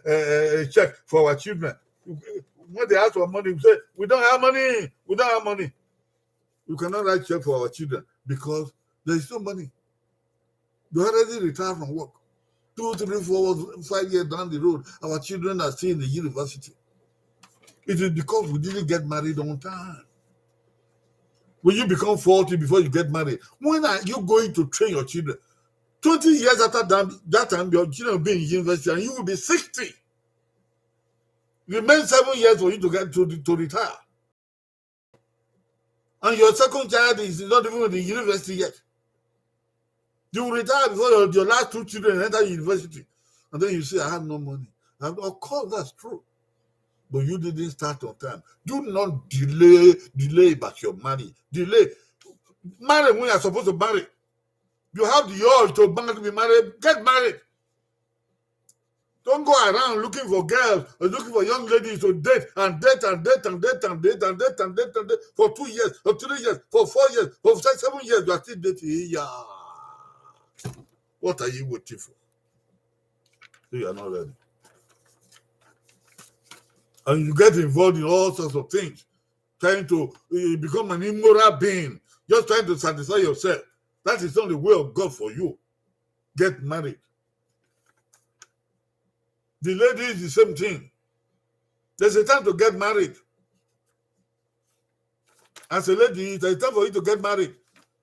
a, a check for our children. When they ask for money, we say, "We don't have money. We don't have money." You cannot write check for our children because there is no money. You already retired from work. Two, three, four, five years down the road, our children are still in the university. It is because we didn't get married on time. When you become forty before you get married, when are you going to train your children? Twenty years after that, that time, your children will be in university and you will be sixty. Remain seven years for you to get to, to retire. And your second child is not even in the university yet. You will retire before your, your last two children enter university. And then you say, "I have no money." And of course, that's true. But you didn't start on time. Do not delay, delay about your marriage. Delay. Marry when you are supposed to marry. You have the urge to marry, to be married. Get married. Don't go around looking for girls or looking for young ladies to date and date and date and date and date and date and date and date for two years, for three years, for four years, for six, seven years. You are still dating. Yeah. What are you waiting for? So you are not ready. And you get involved in all sorts of things, trying to, you become an immoral being, just trying to satisfy yourself. That is not the way of God for you. Get married. The lady is the same thing. There's a time to get married. As a lady, there's a time for you to get married.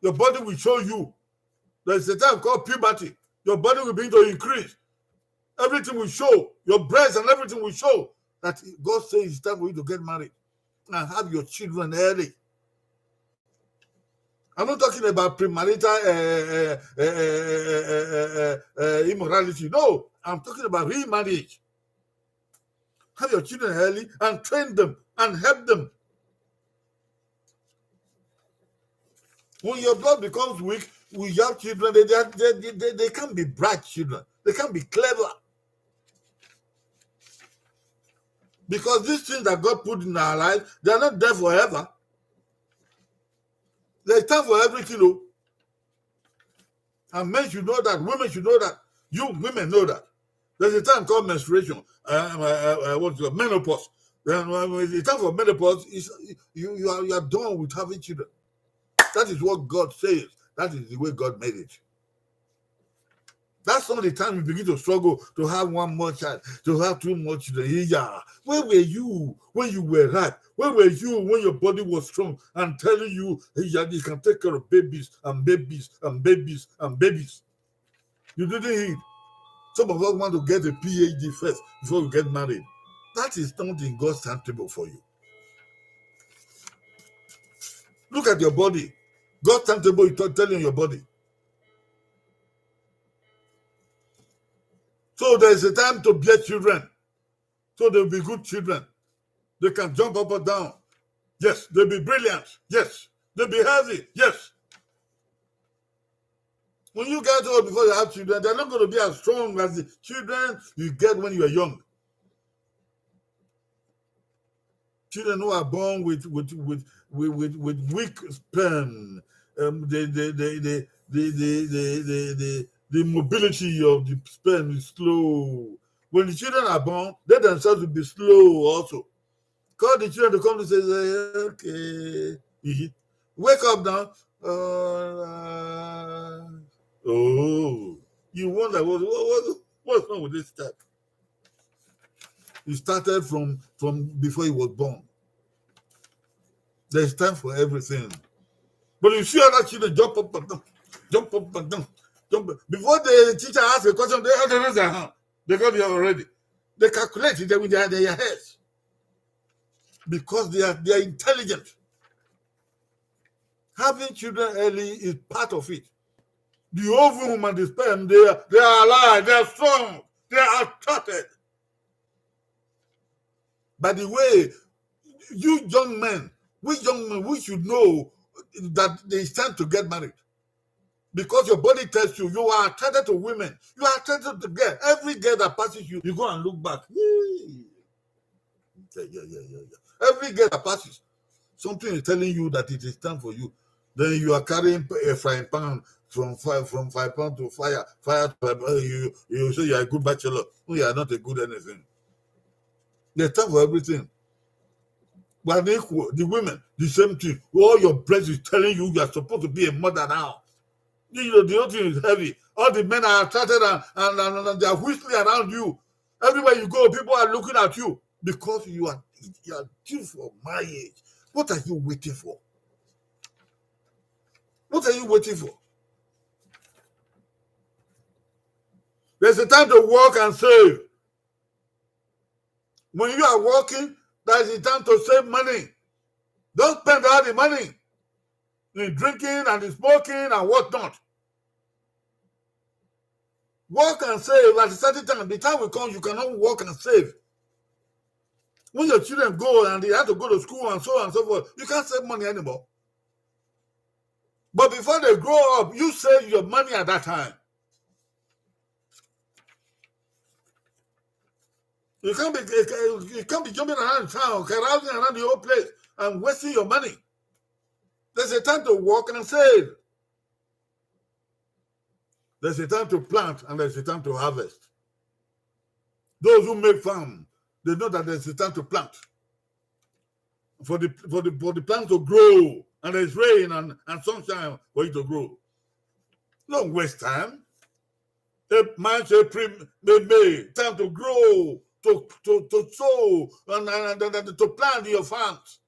Your body will show you. There's a time called puberty. Your body will begin to increase. Everything will show. Your breasts and everything will show that God says it's time for you to get married and have your children early. I'm not talking about premarital uh, uh, uh, uh, uh, immorality. No, I'm talking about remarriage. Have your children early and train them and help them. When your blood becomes weak, we have children, they, they, they, they, they can't be bright children. They can't be clever. Because these things that God put in our life, they are not there forever. There's time for everything, though. And men should know that. Women should know that. You women know that. There's a time called menstruation. Uh, uh, uh, uh, what is it? Menopause. Then when it's time for menopause, it's, you, you, are, you are done with having children. That is what God says. That is the way God made it. That's not the time you begin to struggle to have one more child, to have two more children. Yeah. Where were you when you were ripe? Where were you when your body was strong and telling you, "Hey, yeah, you can take care of babies and babies and babies and babies"? You didn't heed. Some of us want to get a P H D first before we get married. That is not in God's timetable for you. Look at your body. God's timetable is telling your body. So there is a time to bear children. So they will be good children. They can jump up and down. Yes, they'll be brilliant. Yes, they'll be healthy. Yes. When you get old before you have children, they're not going to be as strong as the children you get when you are young. Children who are born with with with with, with, with weak sperm, um, the, the, the, the, the, the, the, the, the, the mobility of the sperm is slow. When the children are born, they themselves will be slow also. Call the children to come to say, "Okay, wake up now." Uh, oh, you wonder what, what, what what's wrong with this child. It started from from before he was born. There's time for everything. But you see other children jump up and down, jump up and down, jump up. Before the teacher asks a question, they already raise their hand. They got there already. They calculate it with their, their heads. Because they are they are intelligent. Having children early is part of it. The ovum and the sperm, they are, they are alive, they are strong, they are attracted. By the way, you young men, we young men, we should know that it's time to get married. Because your body tells you, you are attracted to women. You are attracted to girls. Every girl that passes you, you go and look back. Hey. Yeah, yeah, yeah, yeah, yeah. Every girl that passes, something is telling you that it is time for you. Then you are carrying a frying pan from fire, from fire pan to fire, fire to fire pan. You, you say you are a good bachelor. No, you are not a good anything. There's time for everything. But the women, the same thing. All your breath is telling you you are supposed to be a mother now. You know, the whole thing is heavy. All the men are attracted and, and, and, and they are whistling around you. Everywhere you go, people are looking at you because you are you are due for marriage. What are you waiting for? What are you waiting for? There's a time to work and save. When you are working, that is the time to save money. Don't spend all the money in drinking and in smoking and whatnot. Work and save at a certain time. The time will come, you cannot work and save. When your children go and they have to go to school and so on and so forth, you can't save money anymore. But before they grow up, you save your money at that time. You can't be you can't be jumping around town, carousing around the whole place and wasting your money. There's a time to work and save. There's a time to plant and there's a time to harvest. Those who make farm, They know that there's a time to plant. For the, for the, for the plant to grow, and there's rain and, and sunshine for it to grow. Don't waste time. Eh, March, April, May, May, time to grow, to, to, to sow, and, and, and, and to plant in your farms.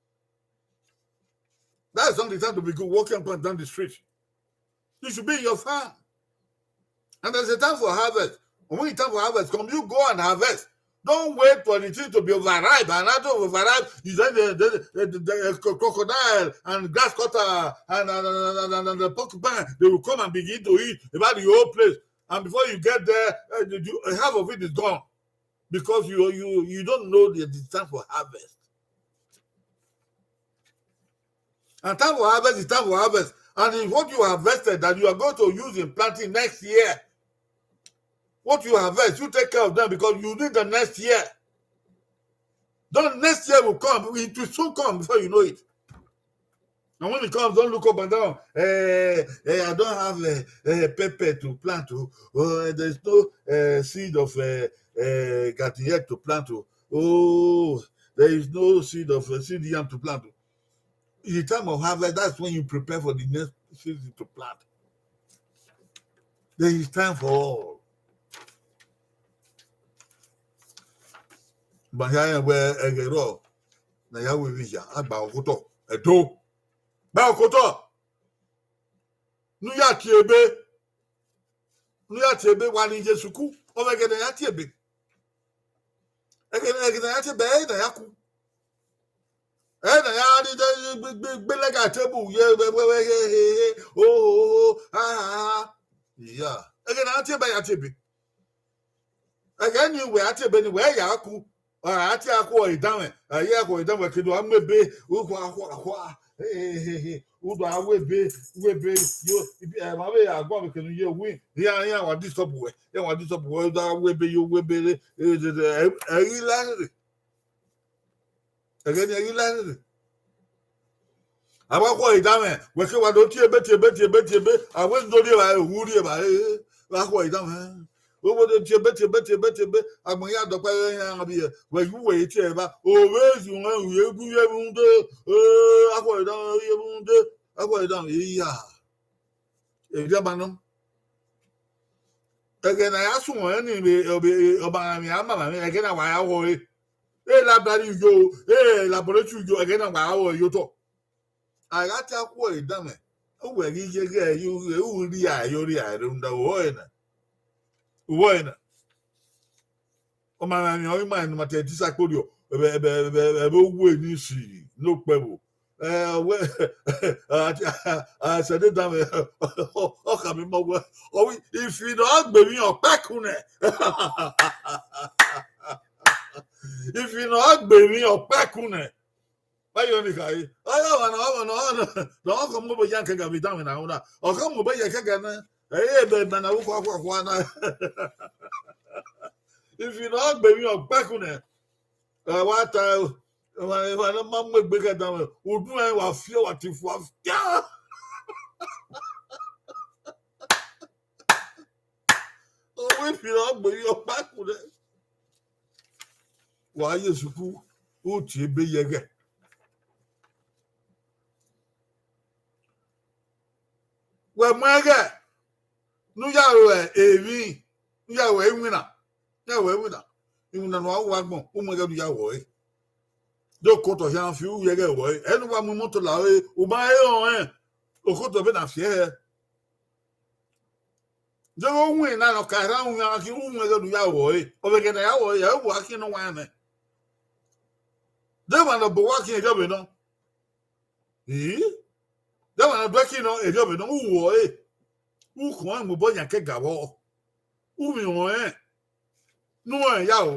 That's not the time to be good walking up and down the street. You should be in your farm. And there's a time for harvest. And when the time for harvest come, you go and harvest. Don't wait for the thing to be overripe. And after overripe, you then the, the, the, the, the crocodile and grass cutter and, and, and, and, and, and the porcupine, they will come and begin to eat about the whole place. And before you get there, uh, you, half of it is gone because you, you, you don't know the, the time for harvest. And time for harvest is time for harvest. And it's what you harvested that you are going to use in planting next year. What you harvest, you take care of them because you need the next year. Then next year will come. It will soon come before you know it. And when it comes, don't look up and down. Eh, eh, I don't have a, a pepper to plant. Oh, oh, there's no uh, seed of uh, uh, garden egg to plant. Oh, oh, there is no seed of uh, seed yam to plant. In the time of harvest, that's when you prepare for the next season to plant. There is time for all. But here where Egero, na ya we visa, agba okotọ, edo, gba okotọ. Nu ya tie ebe, nu ya tie ebe wa ni Jesu ku, ọ vbe ẹghẹ ne ya tie ebe. Ẹghẹ ne, ẹghẹ ne ya tie ebe, ẹ na ya ku. Ẹ na ya ni de gbe, gbe, gbe lẹga table ye, we, we, we, he, he, he, o, o, o, ha, ha, ha. Iya. Ẹghẹ ne a tie ebe, ya tie ebe. Ẹghẹ ni wẹ a tie ebe ni wẹ ya ku. A tie a ku ọre danmwẹ, a ye a ku ọre danmwẹ, ke do a mu ebe, u khua, khua, khua. He, he, he, he. U do a wu ebe, wu ebe, yo, ibi, ẹ, ma vbe ya guan vbe kene u ye win. Iran, iran wa disturb wẹ, iran wa disturb wẹ, u do a wu ebe, yo, wu ebe re, e, de, de, ẹ, ẹ, i la rere. Ẹghẹ ni ẹ i la rere. A wa khọ e danmwẹ, wẹ ke wa do tie ebe, tie ebe, tie ebe, tie ebe, a wẹ do rri evbare, u rri evbare, wa khọ e danmwẹ. Owo de tie ebe, tie ebe, tie ebe, tie ebe, agbọn ya dọkpa iran bi yẹ, wẹ yu wẹ tie ẹre ba, ovbe zi mwẹ, u ye gu ye vbe unde, eh, a khọ e danmwẹ, ye vbe unde, a khọ e danmwẹ, iya. Erriọ ma nọ. Ẹghẹ ne a ya suẹn ni vbe, vbe, ọmamwaemwi, amamwaemwi, ẹghẹ na wa ya ghọre. E library uyo, e laboratory uyo, ẹghẹ na wa ya ghọre ye otọ. A gha ta ẹre ku ẹre danmwẹ, uwẹ ghi ye ghẹ, u rria, yo rria rhunmwuda uwẹ ọre na. Uwẹ ọre na. Ọmamwaemwi ọre ima ne ima te disciple rriọ, ẹvbo, ẹvbo, ẹvbo, ẹvbo uwu eni si ne okpẹvbo. Eh, wẹ, a, a, a, sẹ ne danmwẹ, ọ khama ima wẹ, ọ wẹ, ifi ne ọ gbe emwi ọkpẹkun nẹ. Ifi ne ọ gbe emwi ọkpẹkun nẹ. Vbe ayọn ni khare? Ọ ya ọmwa ne, ọmwa ne, ọmwa ne, ne ọ khọ mu obọ ya kẹga vbe danmwẹ na, ọ na, ọ khọ mu obọ ya kẹga nẹ. Ẹ i re ebe na vbe khua, khua, khua na. Ifi ne ọ gbe emwi ọkpẹkun nẹ. Ẹ wa ta, emwa, emwa ne ma mu egbe kẹdẹ mwẹ, udu ẹre wa fiọ, wa ti fua fia. Ọ wẹ ifi ne ọ gbe emwi ọkpẹkun nẹ. Wa ye sukuu, u tie ebe ye ẹghẹ. Wẹ mu ẹghẹ ne u ya ru emwi, ne u ya ru iwinna, ne u ya ru iwinna. Iwinna ne uwa ru agbọn, u mu ẹghẹ ne u ya ru ẹre. De okotọ hia fi u ye ẹghẹ ru ẹre. Ẹ ne uwa mu imoto la ẹre, u ma he rẹn ọnrẹn, okotọ vbe na fi ẹre. Deghẹ u winna ne ọ ka erha winna, a khin u mu ẹghẹ ne u ya ru ẹre. Ọ vbe ẹghẹ ne a ya ru ẹre, ẹ i ru akhin ne ọ wa rẹn mẹ. De emwa ne ọ bọ uwa khin erriọ vbe nọ? Ii, de emwa ne ọ do ẹki nọ erriọ vbe nọ, u ru ẹre. U khọn ẹre mu obọ yan kẹga vbọ. U mwẹ ọnrẹn. Ne uwẹ ya ro.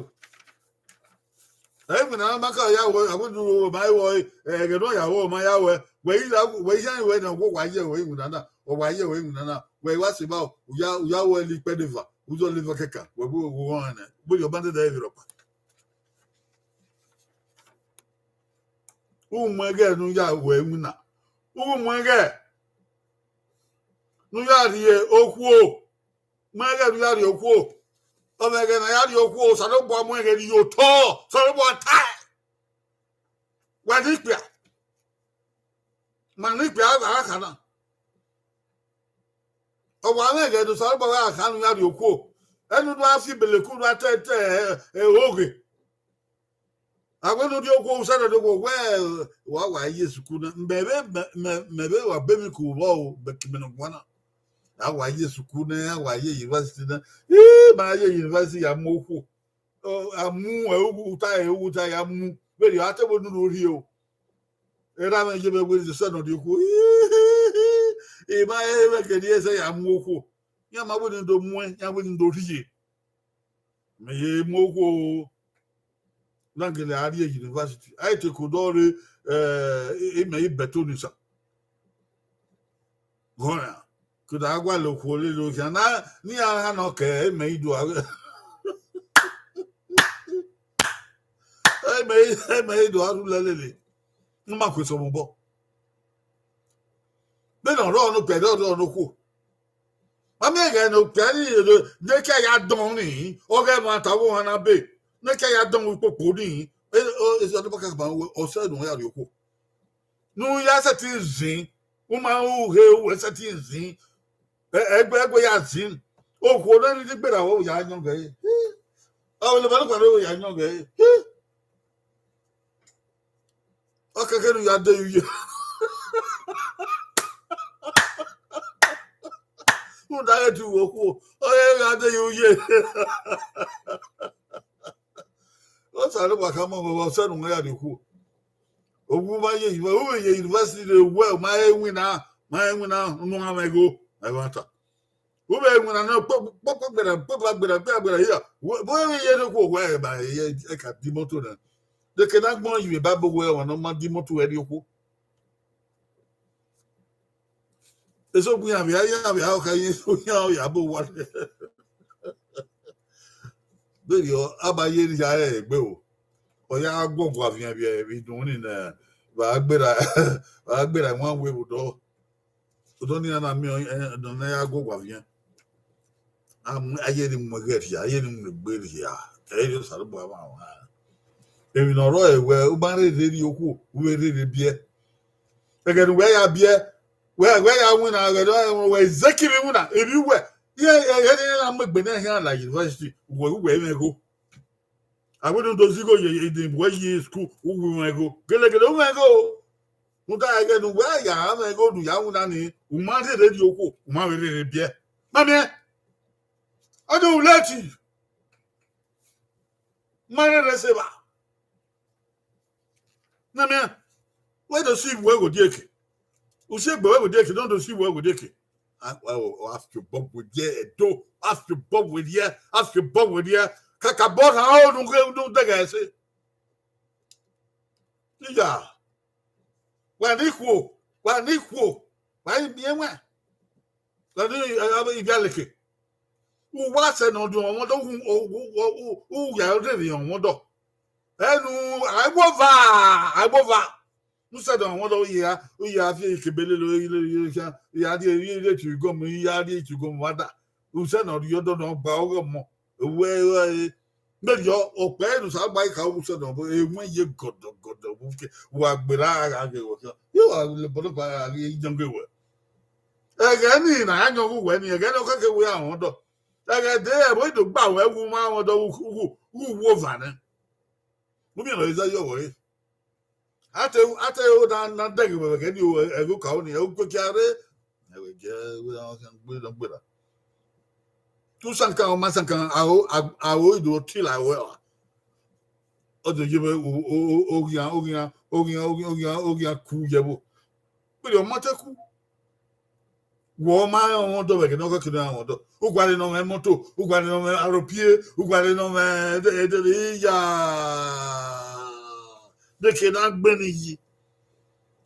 Ẹ i winna na ma ka ya ru ẹre, a wẹ ne u ru ẹre, ma ru ẹre, ẹghẹ ne ọ ya ru ẹre, ọ ma ya ru ẹre. Wẹ i ra, wẹ i ya ru ẹre na, wẹ wa ye ru ẹre iwinna na, ọ wa ye ru ẹre iwinna na. Wẹ i wa sẹ evba, u ya, u ya ru ẹre ikpẹdẹ eva, u zọ lẹ eva kẹkan, wẹ vbe u ru ọnrẹn nẹ, vbe ọ ma dẹdẹ vbe rhọkpa. U mu ẹghẹ ne u ya ru ẹre iwinna. U mu ẹghẹ ne u ya rhie okhuo. Mu ẹghẹ ne u ya rhie okhuo. Ọ mwẹ ẹghẹ ne a ya rhie okhuo, Osanobua mu ẹghẹ rhie otọ, Osanobua tae. Wa ne ikpia, ma ne ikpia gha kha na. Ọ wa mwẹ ẹghẹ ne Osanobua gha kha ne u ya rhie okhuo. Ẹnu do a fi beleku do a tẹ tẹ oghe. A wẹ ne u rhie okhuo, u sẹ ne ọ do wẹ, wa wa ye sukuru na. Mẹ vbe, mẹ, mẹ, mẹ vbe wa be emwi ku vbọ o, but mẹ ne ọ guan na. A wa ye sukuru nẹ, a wa ye university nẹ. Ii, ma ye university ya mu okhuo. Ọ, a mu ẹre uta, ẹre uta ya mu. Vberriọ, a te vbe nurhu rhie o. Erha mwẹ ye mwẹ wẹ sẹ ne ọ rhie okhuo. Ii, ma ye mwẹ ke rhie sẹ ya mu okhuo. Iran ma wẹ ne do muẹn, iran wẹ ne do rhie. Mẹ ye mu okhuo. Na gele a rrie university. A i te ko dọ re, eh, imẹ i bẹto ni sa. Gọra, ke da gualọ okhuo lele okhian na, ne iran gha nọ kẹ, imẹ i do a, imẹ i, imẹ i do a rhulẹ lele. Ne ma kue sẹ obọ. Vbene ọ rrọọ ne okpia, ọ rrọọ ne okhuo. Ma miẹn ẹghẹ ne okpia ni rere, ne ke ya dọn ni, ọghe ẹmwata vbe ohan na be, ne ke ya dọn ikpokpo ni, e, o, esi ọdọ kaka ma, ọ sẹ ne u ya rhie okhuo. Ne u ya sẹtin zin, u ma ru ghe, u sẹtin zin, ẹ, ẹgbẹ, ẹgbẹ ya zin. Okhuo ne ni gberra wẹ, u ya yọn ghe. Ọ vbe leba nọkpa re, u ya yọn ghe. Ọ kẹkẹ ne u ya de ye uye. Rhunmwuda ghẹ te uwẹ okhuo, ọ gha de ye uye. Osanobua khama wẹ, ọ sẹ ne u ya rhie okhuo. Ovbi u ma ye, u vbe ye university re wẹ, u ma he winna, ma he winna, unu gha mwẹ igho, ẹmwata. U vbe winna nọ, kpokpo gberra, kpokpo gberra, kpokpo gberra hia. Vbe u vbe ye ne okhuo wẹ, ẹ ma ye, ẹ ka di imoto na. De ke na gbọn yi vbe Bible wẹ, ọmwa ne ọ ma di imoto ẹre rhie okhuo. Eso bu iran vbe iran vbe a kha ye, iran ya bo wa. Vberriọ, a ma ye ne ya rẹrẹ egbe o. Ọ ya guọguọ aviẹn vbe vbe idunmwu ni nẹ, vbe a gberra, vbe a gberra wan wẹ vbe odọ. Odọ ni na miẹn ọnrẹn, ẹdọn ne a ya guọguọ aviẹn. A mu, a ye ne mu ẹghẹ rhia, a ye ne mu egbe rhia. Ẹ i re Osanobua vbe a wa. Emwi ne ọ rrọọ ẹre wẹ, u ma rherhe rhie okhuo, u vbe rherhe biẹ. Ẹghẹ ne uwẹ ya biẹ, wẹ, wẹ ya winna, ẹghẹ ne wẹ Zeki vbe winna, emwi uwẹ, iran, ẹghẹ ne iran na mu egbe ne iran khian la university, uwẹ, uwẹ mwẹ igho. A wẹ ne u do zẹ igho ye, ye, ye, wẹ ye school, u wi mwẹ igho. Gelegele, u mwẹ igho. Rhunmwuda ẹghẹ ne uwẹ ya mwẹ igho ne u ya winna ni, u ma rherhe rhie okhuo, u ma vbe rherhe biẹ. Ma miẹn. Ọ do late. Ma rherhe sẹ evba. Na miẹn, wẹ do si vbuẹ gho dieke. U si egbe wẹ gho dieke, ne ọ do si vbuẹ gho dieke. A, a, a, a fi obọ werriẹ Ẹdo, a fi obọ werriẹ, a fi obọ werriẹ. Kakabọ rhan oro ne u ghe, ne u dẹghẹ ẹse. Iya, wa ne ikhuo, wa ne ikhuo, wa i miẹn wẹ. Wa ne, eh, ivbialeke. U wa sẹ ne ọ do ọmọdọ, u, u, u, u, u ya rherhe ọmọdọ. Ẹnu, agbova, agbova. U sẹ ne ọmọdọ, u ya, u ya fi ekebe lele, lele, lele, ya rhie, rhie, rhie tu igọmọ, ya rhie tu igọmọ wa da. U sẹ ne ọ rhie ọdọ ne ọ gba ọghe ọmọ. Wẹ, wẹ, Vberriọ, okpẹ ne Osanobua i ka wu sẹ nọ, emwi ye gọdọgọdọ, wa gberra gha ghe wẹ khian. Ye wa lobọ nọkpa gha ghe yọn ghe wẹ. Ẹghẹ ni na ya yọn ghe uwẹ ni, ẹghẹ ne ọ kẹkẹ wẹ a rẹn ọdọ. Ẹghẹ de ẹvbo i do gba wẹ wu ma rẹn ọdọ, wu, wu, wu, wu ova nẹ. U miẹn ne ọ i zẹ yọ wẹ re. A te, a te ro na, na dẹghe wẹ vbe ẹghẹ ni, ẹghẹ okaro ni, ẹghẹ ukpekia rre. Ẹghẹ gie wẹ gbe nọ gberra. Tu sankan, ọ ma sankan, aro, aro i do tila ruẹ ra. Ọ do ye vbe o, o, o, oghian, oghian, oghian, oghian, oghian, oghian ku ye vbo. Vberriọ ọ ma te ku. Wẹ ọ ma rẹn ọmwa ọdọ vbe ẹghẹ ne ọ khẹke ne ọ rẹn ọmwa ọdọ. U gualọ ne ọ mwẹ moto, u gualọ ne ọ mwẹ aropie, u gualọ ne ọ mwẹ ede, ede, iya. De ke na gbe ne iyi.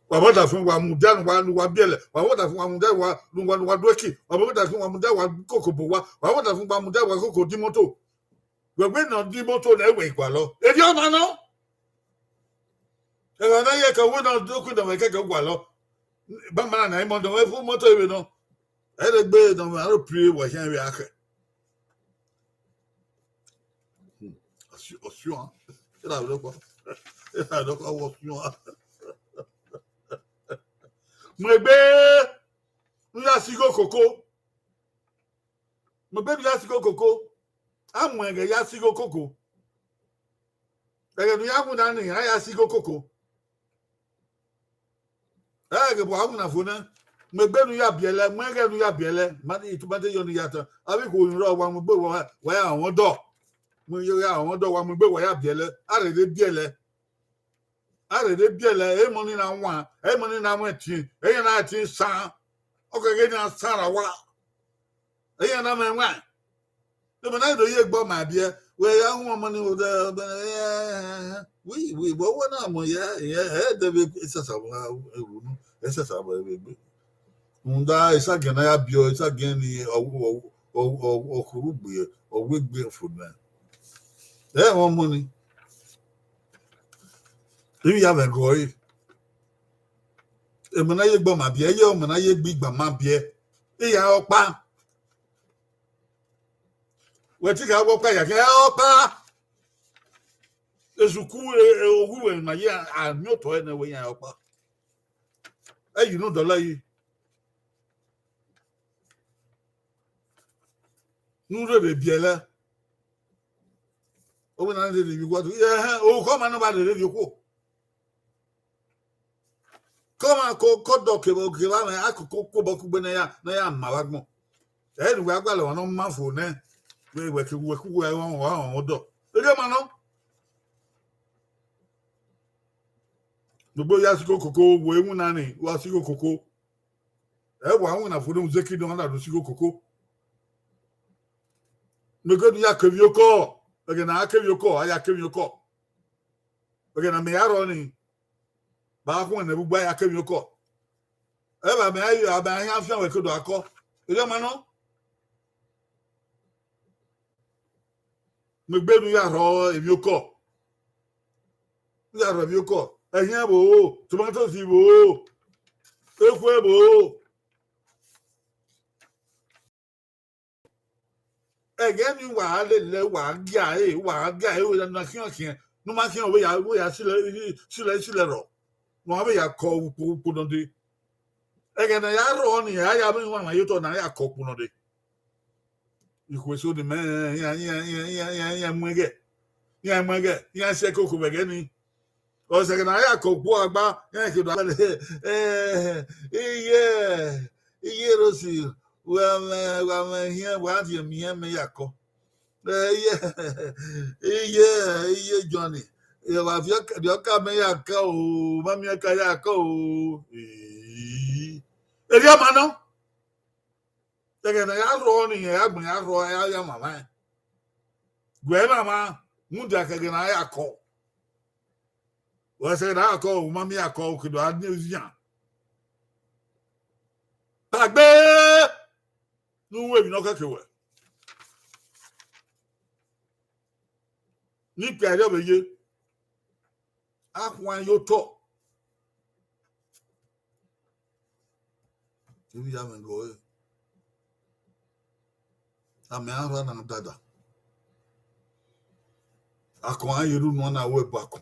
Wa vbe ọdafẹn wa mudia ne uwa, ne uwa biẹlẹ. Wa vbe ọdafẹn wa mudia wa, ne uwa, ne uwa du ẹki. Wa vbe ọdafẹn wa mudia wa koko bo uwa. Wa vbe ọdafẹn wa mudia wa koko di imoto. Wẹ wẹ ne ọ di imoto nẹ wẹ i gualọ. Erriọ ọna nọ. Ẹghẹ ne ọ ye ka wẹ ne ọ do ku ne ọ mwẹ kẹkẹ gualọ. Banbanna na, imọ ne ọ mwẹ imoto vbe nọ. Ẹ i re egbe ne ọ mwẹ aropie wa khian vbe akhẹ. Ọsuan. Erha vbe nọkpa. Erha vbe nọkpa wẹ Ọsuan. Mu egbe ne u ya si igho koko. Mu egbe ne u ya si igho koko. A mu ẹghẹ ya si igho koko. Ẹghẹ ne u ya winna nii, a ya si igho koko. Ẹ ghe bu a winna fo nẹ. Mu egbe ne u ya biẹlẹ, mu ẹghẹ ne u ya biẹlẹ. Ma, ituma te yọ ne u ya tan. Avbe ikhuo ni rrọọ, wa mu egbe, wa, wa ya rọnmwẹ ọdọ. Mu egbe ya rọnmwẹ ọdọ, wa mu egbe, wa ya biẹlẹ. A rherhe biẹlẹ. A rherhe biẹlẹ, emọ ni na wan, emọ ni na wan ẹtin, ẹyan na ẹtin san. Ọ kẹghe ne a san ra wa. Ẹyan na mwẹ wan. Emọ na do ye gbe ọma biẹ, wẹ ya hu ọmọ ni wo dẹ, wi, wi, vbe ọwẹ na mọ ya, ya, ẹ dẹ vbe esasa wa, ru nu, esasa wa vbe egbe. Rhunmwuda esagiẹn ne a ya biẹ, esagiẹn ni ọ, ọ, ọ, ọ, ọ khurhu gbe, ọ wegbe fo nẹ. Ẹ mwẹ ọmọ ni. Emwi ya mwẹ gọ ẹre. Emọ na ye gbe ọma biẹ, ye ọmọ na ye gbe igbama biẹ. Iran ọkpa. Wẹ te gha wẹ ọkpa ya kẹ ọkpa. Esuku, e, e, oghian wẹ ma ye a, a miẹn otọ ẹnẹ wẹ iran ọkpa. Ẹ yi unu dọlọ yi. Ne u rherhe biẹlẹ. Ọ wẹ na rherhe vbe iwọdu. Ẹhẹn, orukhọ ọma ne ọ ba rherhe vbe okhuo. Ke ọmwa ko, ke ọdọ kevbe, kevbe amwẹ, a koko kobọ kugbe ne ya, ne ya ma vbe agbọn. Ẹ ne uwẹ a gualọ ọmwa ne ọ ma fo nẹ, wẹ, wẹ ke, wẹ ke uwẹ ọmwa, ọmwa ọdọ. Erriọ ma nọ. Gbogbo ya si igho koko, wẹ winna nii, wa si igho koko. Ẹ wa winna fo ne u zẹ ke ne ọ na do si igho koko. Mẹ ke ne u ya kevbe okọ, ẹghẹ ne a kevbe okọ, a ya kevbe okọ. Ẹghẹ ne mẹ ya rrọọ nii, ba khuẹn nẹ vbe ugbo a ya kevbe okọ. Ẹ ba mẹ a, a mẹ a yan fian wẹ ke do akọ. Erriọ ma nọ. Mu egbe ne u ya rhọ emwi okọ. U ya rhọ emwi okọ. Ẹhiẹn vbo, tomatoes vbo, ekhue vbo. Ẹghẹ ni wa lele, wa gia ẹre, wa gia ẹre, na khian khian, ne u ma khian, wẹ ya, wẹ ya silẹ, silẹ, silẹ rrọọ. Ne uwa vbe ya kọ ukpo, ukpo nọ dee. Ẹghẹ ne a ya rrọọ nii, a ya vbe wanwan ye otọ ne a ya kọ ukpo nọ dee. Ikhuo eso ni mẹ, iran, iran, iran, iran, iran, iran mu ẹghẹ, iran mu ẹghẹ, iran sẹ koko vbe ẹghẹ nii. Ọ sẹ ẹghẹ ne a ya kọ ukpo agba, iran ke do, eh, iye, iye Rosi, wa mwẹ, wa mwẹ hiẹn, wa rhie mẹ ihiẹn mẹ ya kọ. Eh, iye, iye, iye Johnny, wa viọ, viọ ọka mẹ ya kọ o, ma miẹn ọka ya kọ o. Ii. Erriọ ma nọ. Ẹghẹ ne a ya rrọọ nii, a gbẹn ya rrọọ, a ya mwamwa ẹn. Gu ẹmwẹ mwamwa, mudia ke ẹghẹ ne a ya kọ. Wẹ sẹ ẹghẹ ne a ya kọ, u ma miẹn ya kọ, u ke do a ne u yan. Tagbe ne u ru emwi ne ọ kẹke wẹ. Ne ikpia ẹre ọ vbe ye. A khuan ye otọ. Emwi ya mwẹ gọ ẹre. A mẹ a rha na dada. Akọn a ye rre unu na wẹ bu akọn.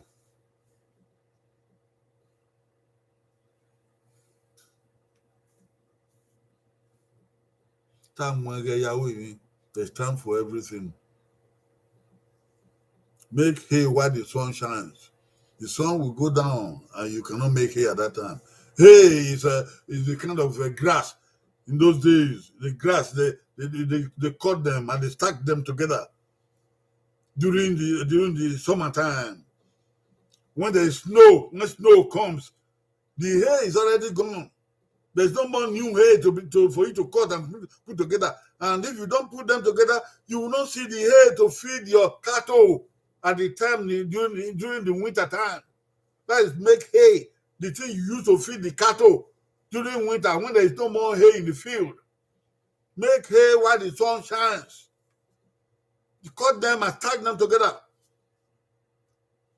Te a mu ẹghẹ ya ru emwi, there's time for everything. Make hay while the sun shines. The sun will go down and you cannot make hay at that time. Hay is a, is a kind of a grass. In those days, the grass, they, they, they, they, they cut them and they stack them together during the, during the summertime. When there is snow, when snow comes, the hay is already gone. There's no more new hay to be, to, for you to cut and put, put together. And if you don't put them together, you will not see the hay to feed your cattle at the time, during, during the winter time. That is, make hay, the thing you use to feed the cattle during winter when there is no more hay in the field. Make hay while the sun shines. You cut them and stack them together.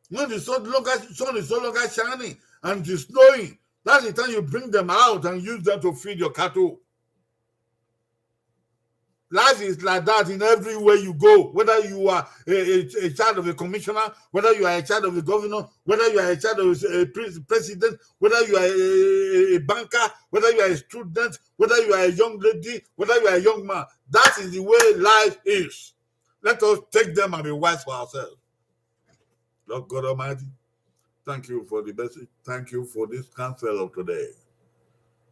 When the sun, longer, sun is no longer shining and it is snowing, that's the time you bring them out and use them to feed your cattle. Life is like that in everywhere you go, whether you are a, a, a child of a commissioner, whether you are a child of a governor, whether you are a child of a, a pres-, president, whether you are a, a, a banker, whether you are a student, whether you are a young lady, whether you are a young man. That is the way life is. Let us take them and be wise for ourselves. Lord God Almighty, thank you for the message. Thank you for this counsel of today,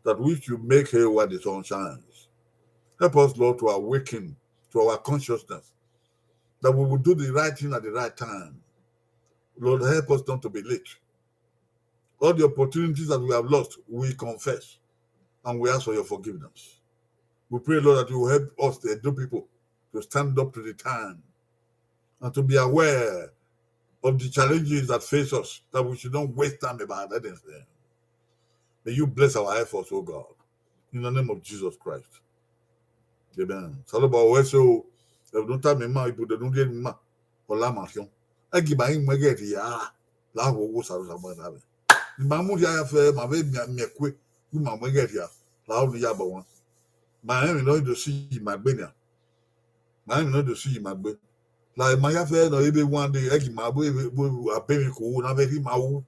that we should make hay while the sun shines. Help us, Lord, to awaken to our consciousness, that we will do the right thing at the right time. Lord, help us not to be late. All the opportunities that we have lost, we confess and we ask for your forgiveness. We pray, Lord, that you will help us, the Edo people, to stand up to the time and to be aware of the challenges that face us, that we should not waste time about anything. May you bless our efforts, O God, in the name of Jesus Christ. Amen. Osanobua, wẹ so, ẹvbo ne u tama ima, ibude ne u rhie ima, ọ la ma khian. Ẹgi ma i mu ẹghẹ rhia, la ho wo Osanobua na vbe. Ne ima mudia ya fẹ, ma vbe miẹn, miẹn kue, u ma mu ẹghẹ rhia, la ho ne ya bọ wan. Ma rẹn emwi ne ọ do si yi ima gbe nian. Ma rẹn emwi ne ọ do si yi ima gbe. La ima ya fẹ nọ ebe one day, ẹgi ma bu ebe, bu ebe, a be emwi ko na vbe rhie ima ru.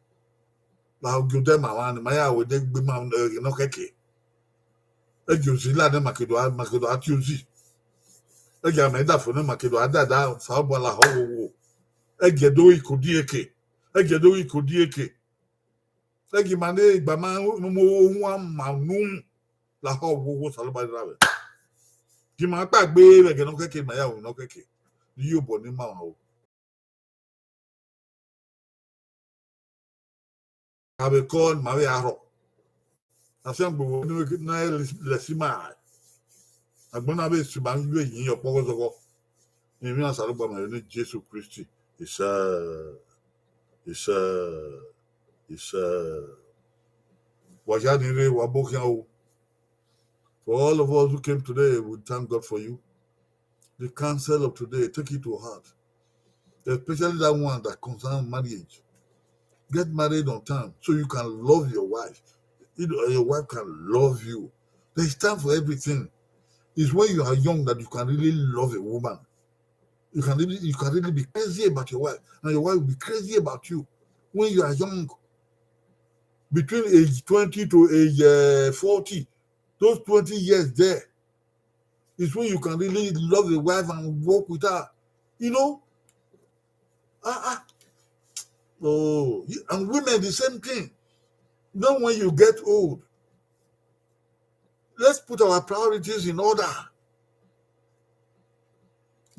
La ho gie odẹ ma mwa ne ima ya ru ẹdẹ gbe ima, ẹghẹ ne ọ kẹke. Ẹgi ozi la nẹ ma ke do a, ma ke do a tie ozi. Ẹgi amẹ dafo nẹ ma ke do a dada, Osanobua la ho wo wo. Ẹgi ẹdo iko dieke. Ẹgi ẹdo iko dieke. Ẹgi ma ne igba ma mu ohua ma nu, la ho wo wo Osanobua na vbe. Gie ima kpa gbe vbe ẹghẹ ne ọ kẹke, ma ya ru ne ọ kẹke. Iye obọ ne ima ru o. A vbe kọ, ma vbe arhọ. Afiangbe vbe ne lẹsi ima. Agbọn na vbe si ma vbe yin ọkpọghọ zọghọ. Emwi Osanobua ma vbe ne Jesu Kristi. Isẹ, isẹ, isẹ. Wa ya ni rre, wa bo khian o. For all of us who came today, we thank God for you. The counsel of today, take it to heart. Especially that one that concerns marriage. Get married on time so you can love your wife. You know, your wife can love you. There is time for everything. It's when you are young that you can really love a woman. You can really, you can really be crazy about your wife, and your wife will be crazy about you when you are young. Between age twenty to age, uh, forty, those twenty years there is when you can really love a wife and work with her. You know? Ah, ah. Oh, you, and women, the same thing. Then when you get old, let's put our priorities in order.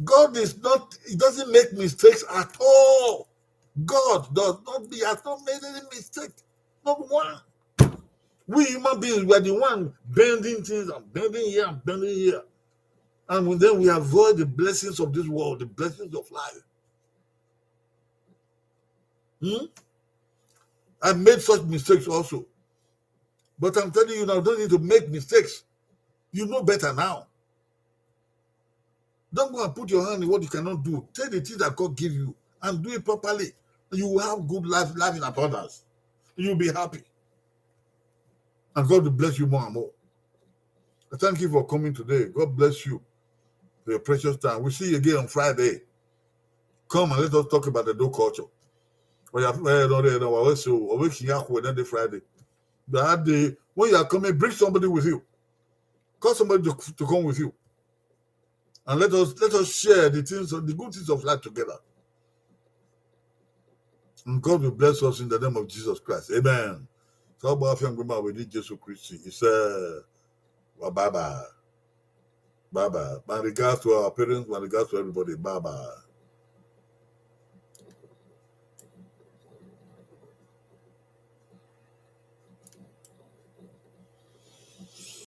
God is not, he doesn't make mistakes at all. God does not, he has not made any mistake. Not one. We human beings, we are the one bending things and bending here and bending here. And then we avoid the blessings of this world, the blessings of life. Hmm? I made such mistakes also. But I'm telling you now, don't need to make mistakes. You know better now. Don't go and put your hand in what you cannot do. Take the things that God give you and do it properly. You will have good life, life in abundance. You'll be happy. And God will bless you more and more. I thank you for coming today. God bless you for your precious time. We'll see you again on Friday. Come and let us talk about the Edo culture. Oh, yeah, eh, no, no, no, I will say, oh, we can have another Friday. That day, when you are coming, bring somebody with you. Call somebody to, to come with you. And let us, let us share the things, the good things of life together. And God will bless us in the name of Jesus Christ. Amen. So, Afiangbe ma vbe ne Jesu Kristi. He said, well, bye bye. Bye bye. My regards to our parents, my regards to everybody. Bye bye.